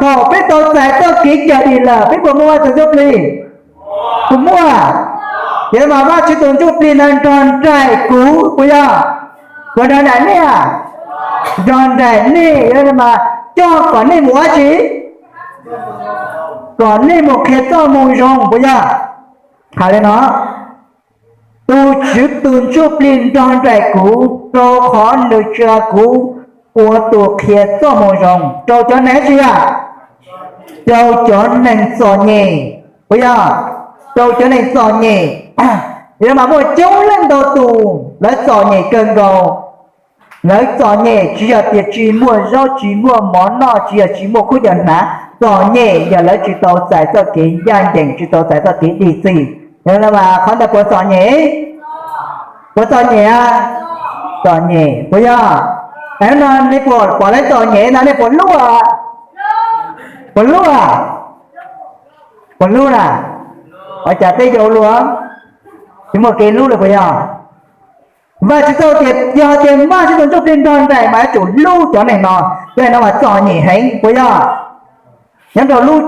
Thaum peb tau txais txoj kev cawm dim lawm peb puas muaj Vajtswv Ntsuj Plig? Puas muaj? Yog li mas Vajtswv tus Ntsuj Plig no nrog nraim kuv, puas yog? Puas nrog nraim nej a? Nrog nraim nej, yog li mas coj kom nej mus dab tsi? Kom nej mus qhia txoj moo zoo, puas yog? Hais li no: Tus Tswv tus Ntsuj Plig nrog nraim kuv, rau qhov nws tsa kuv ua tus qhia txoj moo zoo rau cov neeg dab tsi a? Rau cov neeg txom nyem, puas yog? Rau cov neeg txom nyem. Yog li mas muaj coob leej ntau tus lawv txom nyem kawg nkaus. Lawv txom nyem tsis yog tias tsis muaj zaub tsis muaj mov noj, tsis yog tsis muaj khaub ncaws hnav, txom nyem yog lawv tsis tau txais txoj kev ncaj ncees, tsis tau txais txoj kev dim txim. Yog li mas qhov ntawd puas txom nyem? Puas txom nyem a? Txom nyem, puas yog? Es no nej puas pom lawv txom nyem no nej puas hlub a? Puas hlub a? Puas hlub na? Ua cas peb yau luag tsis muaj kev hlub li, puas yog? Vajtswv txoj tias yog tias Vajtswv tus Ntsuj Plig nrog nraim mas yuav tsum hlub cov neeg no, cov neeg no mas txom nyem heev, puas yog? Nyob rau lub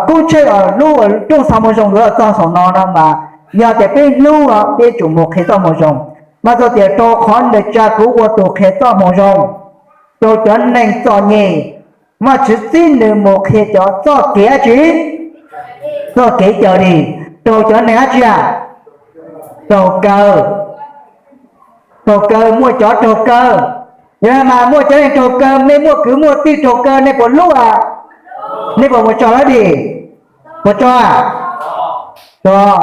kub tsheb, lub rooj xa moo zoo yuav los txog saum no no mas, yog tias peb hlub peb yuav tsum mus qhia txoj moo zoo. Mas txog tias rau qhov nws tsa kuv ua tus qhia txoj moo zoo rau cov neeg txom nyem. Vajtswv txib nws mus qhia cov txoj kev dab tsi? Txoj kev cawm dim rau cov neeg dab tsi a? Raug kaw. Raug kaw, muaj cov raug kaw. Yog mas muaj cov neeg raug kaw, nej muaj kwv muaj tij raug kaw nej puas hlub a? Nej puas mus tso lawv dim? Puas tso a?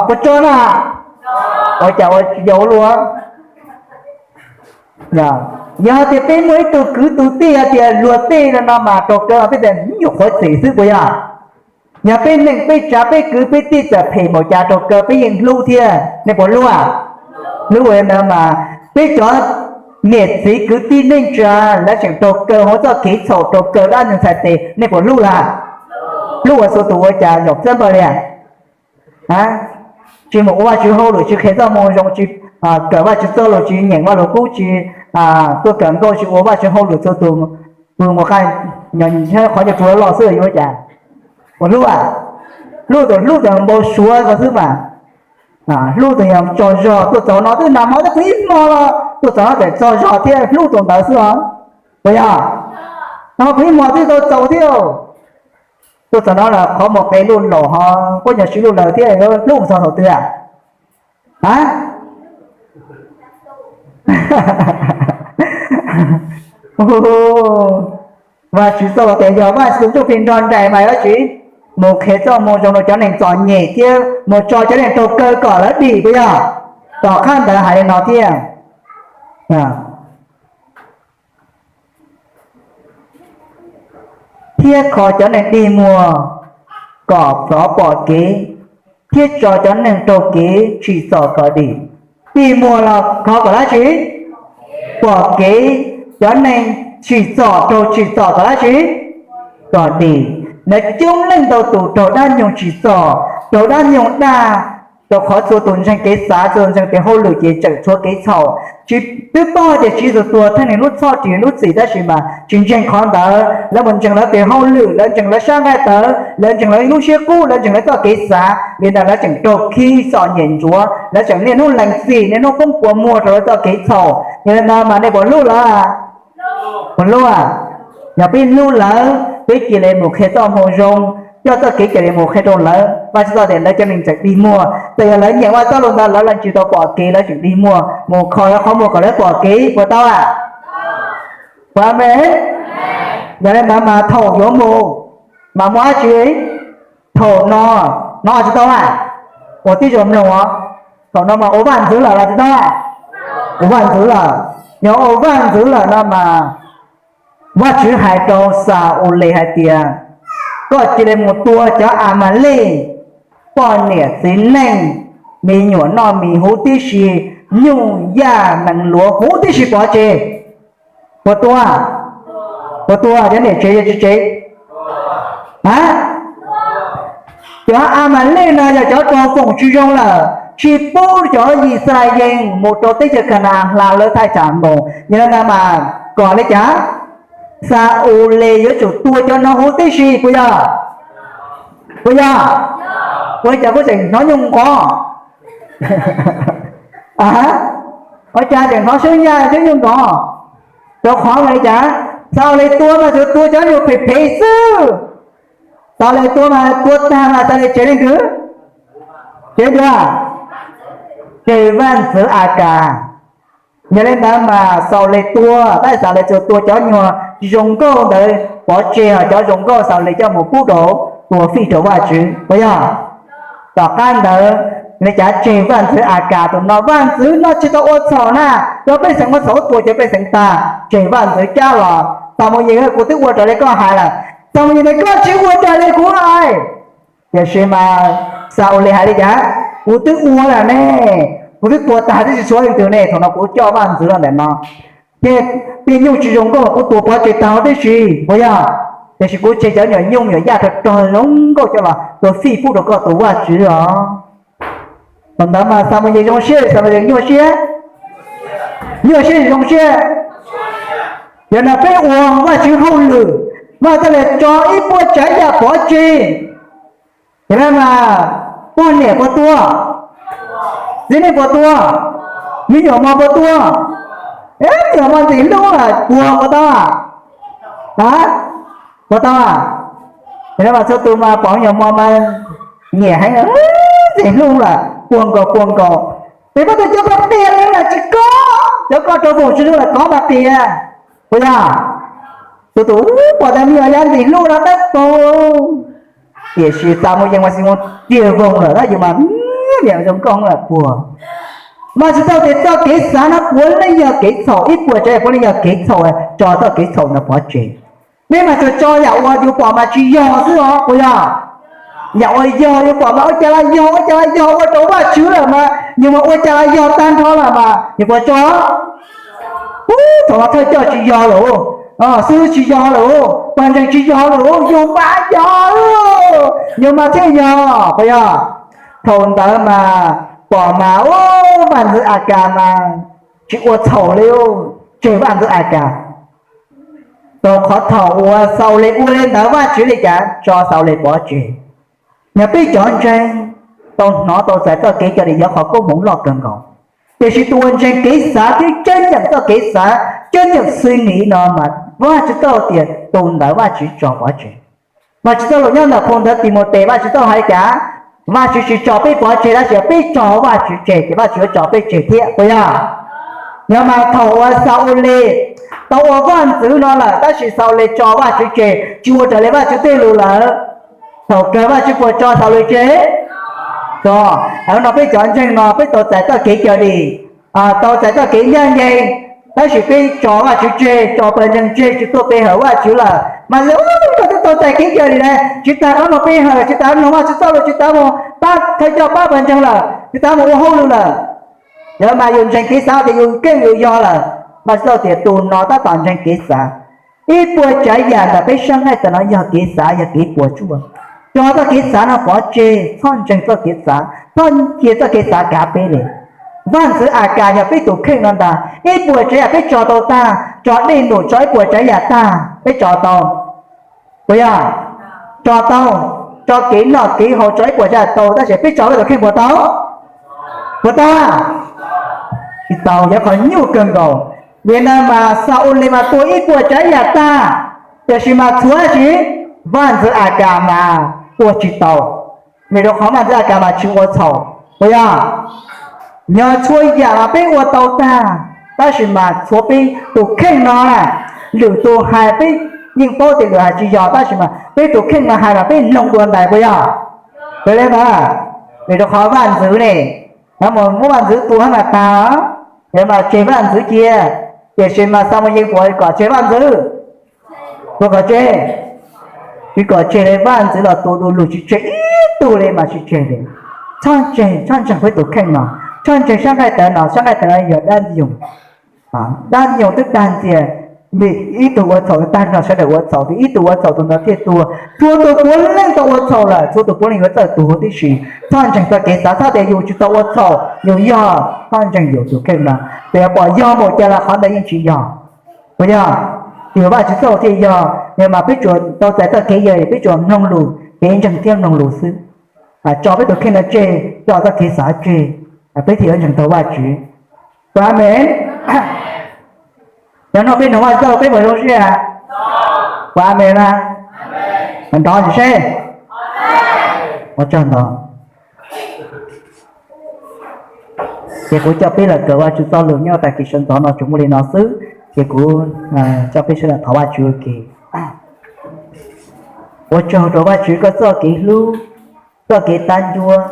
Puas tso na? Ua cas ua yau luaj? Yog tias peb muaj ib tug kwv tug tij hais tias luag tej no no mas raug kaw peb tias nyuam qhuav txim xwb, puas yog? Yog peb neej peb tsav peb kwv peb tij txawm phem npaum cas raug kaw peb yeej hlub thiab, nej puas hlub a? Hlub. Ua li ntawd mas peb cov niam txiv kwv tij neej tsa lawv tseem raug kaw hauv txoj kev txhaum, raug kaw dab neeg txhais tes, nej puas hlub lawm? Hlub ua txhua tus ua cas zaum txawb npawg li. Tsis mus ua Vajtswv hauj lwm, tsis qhia txoj moo zoo, tsis kawm Vajtswv txoj lus, tsis nyeem Vajluskub, kub tsis tuaj kawm nkauj, tsis ua Vajtswv hauj lwm txhua tus, tus nqua qaj qhov nyuag plua loj xwb yuav ua cas? Puas hlub a? Hlub tus hlub tus npau suav ko xwb mas. Hlub tus yog tsaug zog, tuaj txog no twb nag hmo twb pw ib hmo los tuaj txog no tseem tsaug zog thiab hlub tus ntawd xwb os. Puas yog? Nag hmo pw ib hmo twb tau txaus thiab. Tuaj txog no los qhov muag qe luj laus ho quab nyuag siv luj laws thiab, hlub mus txog thaum twg a? A, Vajtswv txoj lus tias yog Vajtswv tus ntsuj plig nrog nraim mas yuav tsis mus qhia txoj moo zoo rau cov neeg txom nyem thiab mus tso cov neeg raug kaw kom lawv dim, puas yog? Tom qab ntawd hais li no thiab, thiab kho cov neeg dig muag kom rov pom kev, thiab tso cov neeg raug kev tsim txom kom dim. Dig muag los kho kom dab tsi? Pom kev. Cov neeg tsim txom raug tsim txom kom dab tsi? Kom dim. Nws coob leej ntau tus raug dab nyoog tsim txom, raug dab nyoog dag, rau qhov txhua tus ntseeg kev xav, txhua tus ntseeg tes hauj lwm ces tseem tshuav kev txhaum. Tsis, twb paub hais tias Tswv Yexus tuag theej nws lub txhoj ris lub txim tab sis mas tsis ntseeg qhov ntawd, lawv mus ntseeg lawv tes hauj lwm, lawv ntseeg lawv sab nqaij tawv, lawv ntseeg lawv lub siab qub, lawv ntseeg lawv txoj kev xav, li ntawd lawv tseem raug khib txom nyem ntsuav, lawv tseem niaj hnub lees txim, niaj hnub poob kua muag rau lawv txoj kev txhaum. Yog li ntawd mas nej puas hlub lawv? Puas hlub? Yog peb hlub lawv, peb cia li mus qhia txoj moo zoo, coj txoj kev cia li mus qhia rau lawv. Vajtswv txoj tias lawv cov neeg tseem dig muag, txawm yog lawv nyiam Vajtswv txoj lus ntawd lawv los tsis tau pom kev, lawv tseem dig muag, mus kho lawv qhov muag kom lawv pom kev, puas tau a? Puas me? Yog li ntawd mas thaum yuav mus mas muaj dab tsi? Thaum no, no tsis tau a? Ua tib zoo mloog os, thaum no mas ua vaj ntxwv lawm los tsis tau a? Ua vaj ntxwv lawm. Yog ua vaj ntxwv lawm no mas Vajtswv hais rau Xa-ules hais tias, koj cia li mus tua cov Amalej, poj niam txiv neej, me nyuam noj mis huv tib si, nyuj yaj nees luav huv tib si pov tseg. Puas tua? Puas tua? Cov niam tsev tsis tsev? A, cov Amalej no yog cov raug foom tsis zoo lawm, tsis pub cov Yixalayees mus rau teb chaws Kana-as hla lawv thaj tsam mus. Yog li ntawd mas kom li cas? Xa-ules yuav tsum tua cov no huv tib si, puas yog? Puas yog? Ua li cas kuv tseem hnov nyuj nqov? Ua cas tseem hnov sub nyaj sub nyuj nqov? Rau qhov li cas? Xa-ules tua mas tsuas tua cov nyuag phem phem xwb. Xa-ules tua mas tua tag mas Xa-ules tseg leej twg? Tseg leej twg? Tseg vaj ntxwv Akas. Yog li ntawd mas Xa-ules tua, tab sis Xa-ules tsuas tua cov nyuag tsis zoo nkauj ntawd pov tseg, ho cov zoo nkauj Xa-ules coj mus pub rau, tua fij rau Vajtswv, puas yog? Tom qab ntawd li cas tseg vaj ntxwv Akas tus no, vaj ntxwv no tsis tau ua txhaum na, cov pej xeem ua txhaum tua cov pej xeem tag, tseg vaj ntxwv cab los. Xa-mu-yees, kuv twb ua raws li koj hais lawm. Xa-mu-yees tias koj tsis ua raws li kuv hais. Tiam sis mas Xa-ules hais li cas? Kuv twb ua lawm ne, kuv twb tua tag twb tsis tshuav leej twg ne, thaum no kuv coj vaj ntxwv los ntawm no, ces tej nyuj tsis zoo nkauj kuv tua pov tseg tag huv tib si, puas yog? Tiam sis kuv tseg cov nyuam nyuj nyuam yaj rog rog zoo nkauj coj los tua fij pub rau koj tus Vajtswv os. Thaum ntawd mas Xa-mu-yees zoo siab, Xa-mu-yees nyuaj siab, nyuaj siab zoo siab. Yog no peb ua Vajtswv hauj lwm, Vajtswv thiaj li tso ib puas tsav yam pov tseg. Yog no mas poj niam puas tua? Txiv neej puas tua? Me nyuam mos puas tua? Me nyuam mos ntxim hlub lawm puas, puas tau? A, puas tau? Yog no mas txhua tus mas pom me nyuam mos mas nyiam heev, ntxim hlub lawm puag nkaus puag nkaus. Peb pab tus cov poj niam li lawm tsis kov, cov koj rau foom tsis zoo lawm kov mas tiag, puas yog? Tus tus pom tas me nyuam yav ntxim hlub no dawb paug. Tiam sis Xa-mu-yees mas xi mus tiag voog lawm na, yus mas niam zoo nkauj lawm puag. Mas tsis tau tias txoj kev xav no puav leej yog kev txhaum, ib puas tsav puav leej yog kev txhaum, tso txoj kev txhaum ntawd pov tseg. Peb mas tsuas tso yam uas yus pom mas tsis yog xwb os, puas yog? Yam uas yog yus pom mas ua cas los yog, ua cas los yog, ua rau Vajtswv lawm mas yus mas ua cas los yog tag nrho lawm mas yus puas tso? Ub, thaum no thawj coj tsis yog lawm, xib hwb tsis yog lawm, pawg ntseeg tsis yog lawm, yus mas yog, yus mas thiaj yog, puas yog? Thaum ntawd mas pom mas ub, vaj ntxwv Akas mas tsis ua txhaum li, tseg vaj ntxwv Akas. Rau qhov thaum uas Xaulej ua li ntawd Vajtswv li cas tso Xaulej pov tseg. Yog peb cov ntseeg tau hnov tau txais txoj kev cawm dim yog qhov koob hmoov loj kawg nkaus, tiam sis tus uas ntseeg kev xav thiab ceeb nyeem txoj kev xav, ceeb nyeem xws nim no mas Vajtswv txoj lus tias tus ntawd Vajtswv tso pov tseg. Vajtswv txoj lus nyob ntawm phau ntawv Timautes Vajtswv txoj lus hais tias Vajtswv tsis tso peb pov tseg, tab sis peb tso Vajtswv tseg ces Vajtswv yuav tso peb tseg thiab puas yog? Yog mas thaum uas Xa-ules tau ua vaj ntxwv no lawm tab sis Xa-ules tso Vajtswv tseg tsis ua raws li Vajtswv tej lus lawm, thaum kawg Vajtswv puas tso Xa-ules tseg? Tso. Hnub no peb cov ntseeg no peb tau txais txoj kev cawm dim, tau txais txoj kev ncaj ncees, tab sis peb tso Vajtswv tseg, tso pawg ntseeg tseg tsis tuaj pe hawm Vajtswv lawm. Mas lawv twb tau txais kev cawm dim na, tsis tas qab mus pe hawm, tsis tas mloog Vajtswv txoj lus, tsis tas mus pab thawj coj pab pawg ntseeg lawm, tsis tas mus ua hauj lwm lawm. Yog mas yus ntseeg kev xav tias yus keej yus yog lawm, mas txoj tias tus no tab tom ntseeg kev xav. Ib puas tsav yam ntawm peb sab nqaij tawm no yog kev xav, yog kev puas tsuaj. Tso txoj kev xav no pov tseg, txhob ntseeg txoj kev xav, txhob cia txoj kev xav kav peb li. Vaj ntxwv Akas yog peb tus kheej no ntag, ib puas tsav yam peb tso tau tag, tso dej num, tso ib puas tsav yam tag, peb tso tau puas yog? Tso tau, tso kev noj kev haus, tso ib puas tsav yam tau, tab sis peb tso peb tus kheej puas tau? Puas tau? Tsis tau, yog qhov nyuaj kawg nkaus. Vim no mas Xa-ules mas tua ib puas tsav yam tag, tiam sis mas txhua tsis, vaj ntxwv Akas mas tua tsis tau, vim rau qhov vaj ntxwv Akas mas tsis ua txhaum puas yog? Yog txhua yam mas peb ua tau tag, tab sis mas txhua peb tus kheej no na, lwm tus hais peb yeej paub tias lwm hais tsis yog, tab sis mas peb tus kheej no hais mas peb mloog dua ntais puas yog? Puas li mas, vim rau qhov vaj ntxwv ne, muab vaj ntxwv tua mas tag, es mas tseg vaj ntxwv cia, tiam sis mas Xamuyees puas kom tseg vaj ntxwv? Puas kom tseg? Tsis kom tseg li, vaj ntxwv los tua du lug tsis tseg ib tug li mas tsis tseg li. Txhob ntseeg, txhob ntseeg peb tus kheej no, txhob ntseeg sab nqaij tawv no, sab nqaij tawv no yog dab nyoog. Dab nyoog twb dag ntxias, vim ib tug ua txhaum tag nrho sawv daws ua txhaum, vim ib tug ua txhaum tus ntawd thiaj tuag. Txhua tus puav leej tau ua txhaum lawm, txhua tus puav leej yuav txawj tuag huv tib si. Txhob ntseeg txoj kev xav, txhob tias yus tsis tau ua txhaum, yus yog, txhob ntseeg yus tus kheej no. Ces pom yog mus cas los qhov ntawd yeej tsis yog, puas yog? Yog Vajtswv txoj lus thiaj yog, yog mas peb tsuas tau txais txoj kev yog peb tsuas mloog lus, kev ntseeg thiab mloog lus xwb. Tso peb tus kheej no tseg, tso txoj kev xav tseg, peb thiaj yuav ntseeg tau Vajtswv. Puas amees? Cov no peb mloog Vajtswv txoj lus peb puas zoo siab? Puas amees na? Nrov nrov seb. Ua tsaug ntau. Ces kuv coj peb lawm kawm Vajtswv txoj lus nyob tag kis sawv ntxov no tsuas muaj li no xwb, ces kuv coj peb sawv daws thov Vajtswv ua ke. Ua tsaug rau Vajtswv koj txoj kev hlub, txoj kev tab ncuab,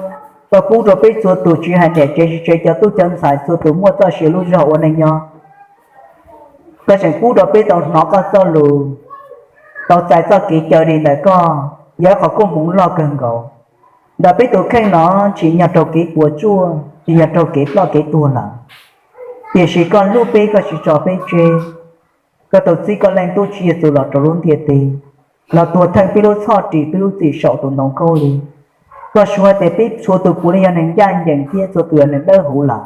koj pub rau peb txhua tus tsis hais niam tsev txiv tsev cov tub cov ntxhais txhua tus muaj txoj sia lub zog ua neej nyob. Koj tseem pub rau peb tau hnov koj txoj lus, tau txais txoj kev cawm dim ntawm koj, yog ib qhov koob hmoov loj kawg nkaus. Ntawm peb tus kheej no tsim nyog raug kev puas tsuaj, tsim nyog raug kev ploj kev tuag lawm, tiam sis koj hlub peb koj tsis tso peb tseg. Koj tau txib koj Leej Tub Tswv Yexus los rau lub ntiaj teb, los tuag theej peb lub txhoj ris peb lub txim saum tus ntoo khaub lig. Koj suav hais tias peb txhua tus puav leej yog neeg ncaj ncees thiab txhua tus yog neeg dawb huv lawm.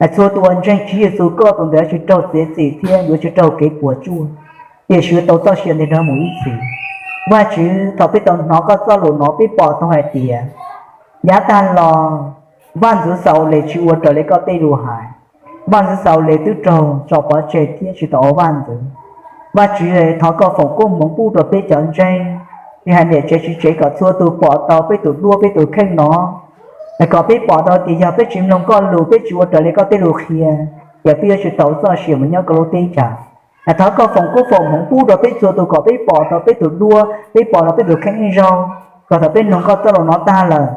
Txhua tus uas ntseeg Tswv Yexus koj tus ntawd yuav tsis raug txiav txim thiab yuav tsis raug kev puas tsuaj, tiam sis yuav tau txoj sia ntev dhawv mus ib txhis. Vajtswv, thaum peb tau hnov koj txoj lus no peb pom tau hais tias yav tag los vaj ntxwv Xaules tsis ua raws li koj tej lus hais. Vaj ntxwv Xaules twb raug tso pov tseg thiab tsis tau ua vaj ntxwv. Vajtswv, thov koj foom koob hmoov pub rau peb cov ntseeg, tsis hais niam tsev txiv tsev, kom txhua tus pom tau peb tus duab peb tus kheej no, kom peb pom tau tias yog peb tsis mloog koj lus, peb tsis ua raws li koj tej lus qhia, ces peb yuav tsis tau txoj sia mus nyob koj lub teb chaws. Thov koj foom koob foom hmoov pub rau peb txhua tus kom peb pom tau peb tus duab, peb pom tau peb tus kheej ib zaug, kom thaum peb mloog koj txoj lus no tag lawm,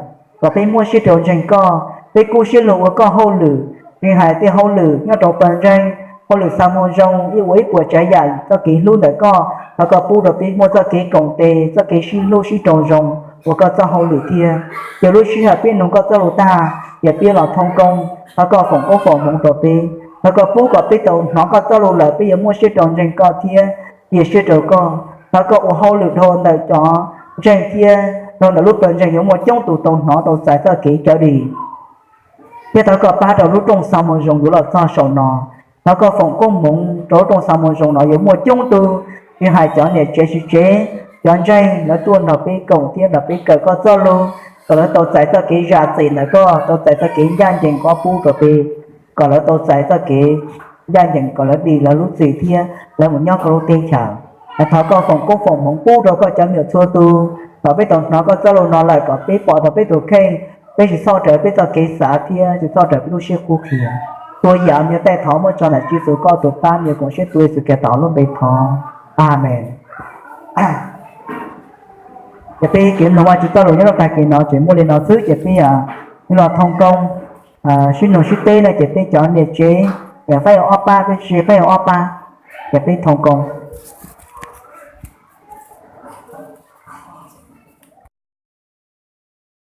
kom peb muab siab rau ntseeg koj, peb kub siab lug ua koj hauj lwm, tsis hais tej hauj lwm nyob rau pawg ntseeg, hauj lwm xa moo zoo, ib ua ib puas tsav yam txoj kev hlub ntawm koj. Thov koj pub rau peb muaj txoj kev koom tes, txoj kev sib hlub sib rau zoo ua koj txoj hauj lwm thiab. Ces lub sij hawm peb mloog koj txoj lus tag, ces peb los thoob koob, thov koj foom koob foom hmoov rau peb. Thov koj pub kom peb tau hnov koj txoj lus lawm peb yuav muaj siab rau ntseeg koj thiab cia siab rau koj. Thov koj ua hauj lwm dhau ntawm cov ntseeg thiab dhau ntawm lub pawg ntseeg yuav muaj coob tus tau hnov tau txais txoj kev cawm dim. Thiab thov koj pab rau lub rooj xa moo zoo yuav los txog saum no. Thov koj foom koob hmoov rau lub rooj xa moo zoo no yuav muaj coob tus, tsis hais cov niam tsev txiv tsev, cov ntseeg lawv tuaj nrog peb koom thiab nrog peb kawm koj txoj lus, kom lawv tau txais txoj kev zam txim ntawm koj, tau txais txoj kev ncaj ncees koj pub rau peb, kom lawv tau txais txoj kev ncaj ncees kom lawv dim lawv lub txim thiab lawv mus nyob koj lub teb chaws. Thov koj foom koob foom hmoov pub rau koj cov me nyuam txhua tus. Thaum peb tau hnov koj txoj lus no lawm kom peb pom tau peb tus kheej, peb tsis txhob raws peb txoj kev xav thiab tsis txhob raws peb lub siab qub qhia. Txhua yam me nyuam tej thov muab tso ntawm Tswv Yexus koj tus pab me nyuam koom siab tu Yexus Khetos lub npe thov. Amees. Ces peb kev mloog Vajtswv txoj lus nyob rau tag kis no ces muaj li no xwb ces peb yuav los thoo koo, sib nug sib teb na ces peb cov niam tsev, faib ob pab, peb tsev faib ob pab, ces peb thoo koo.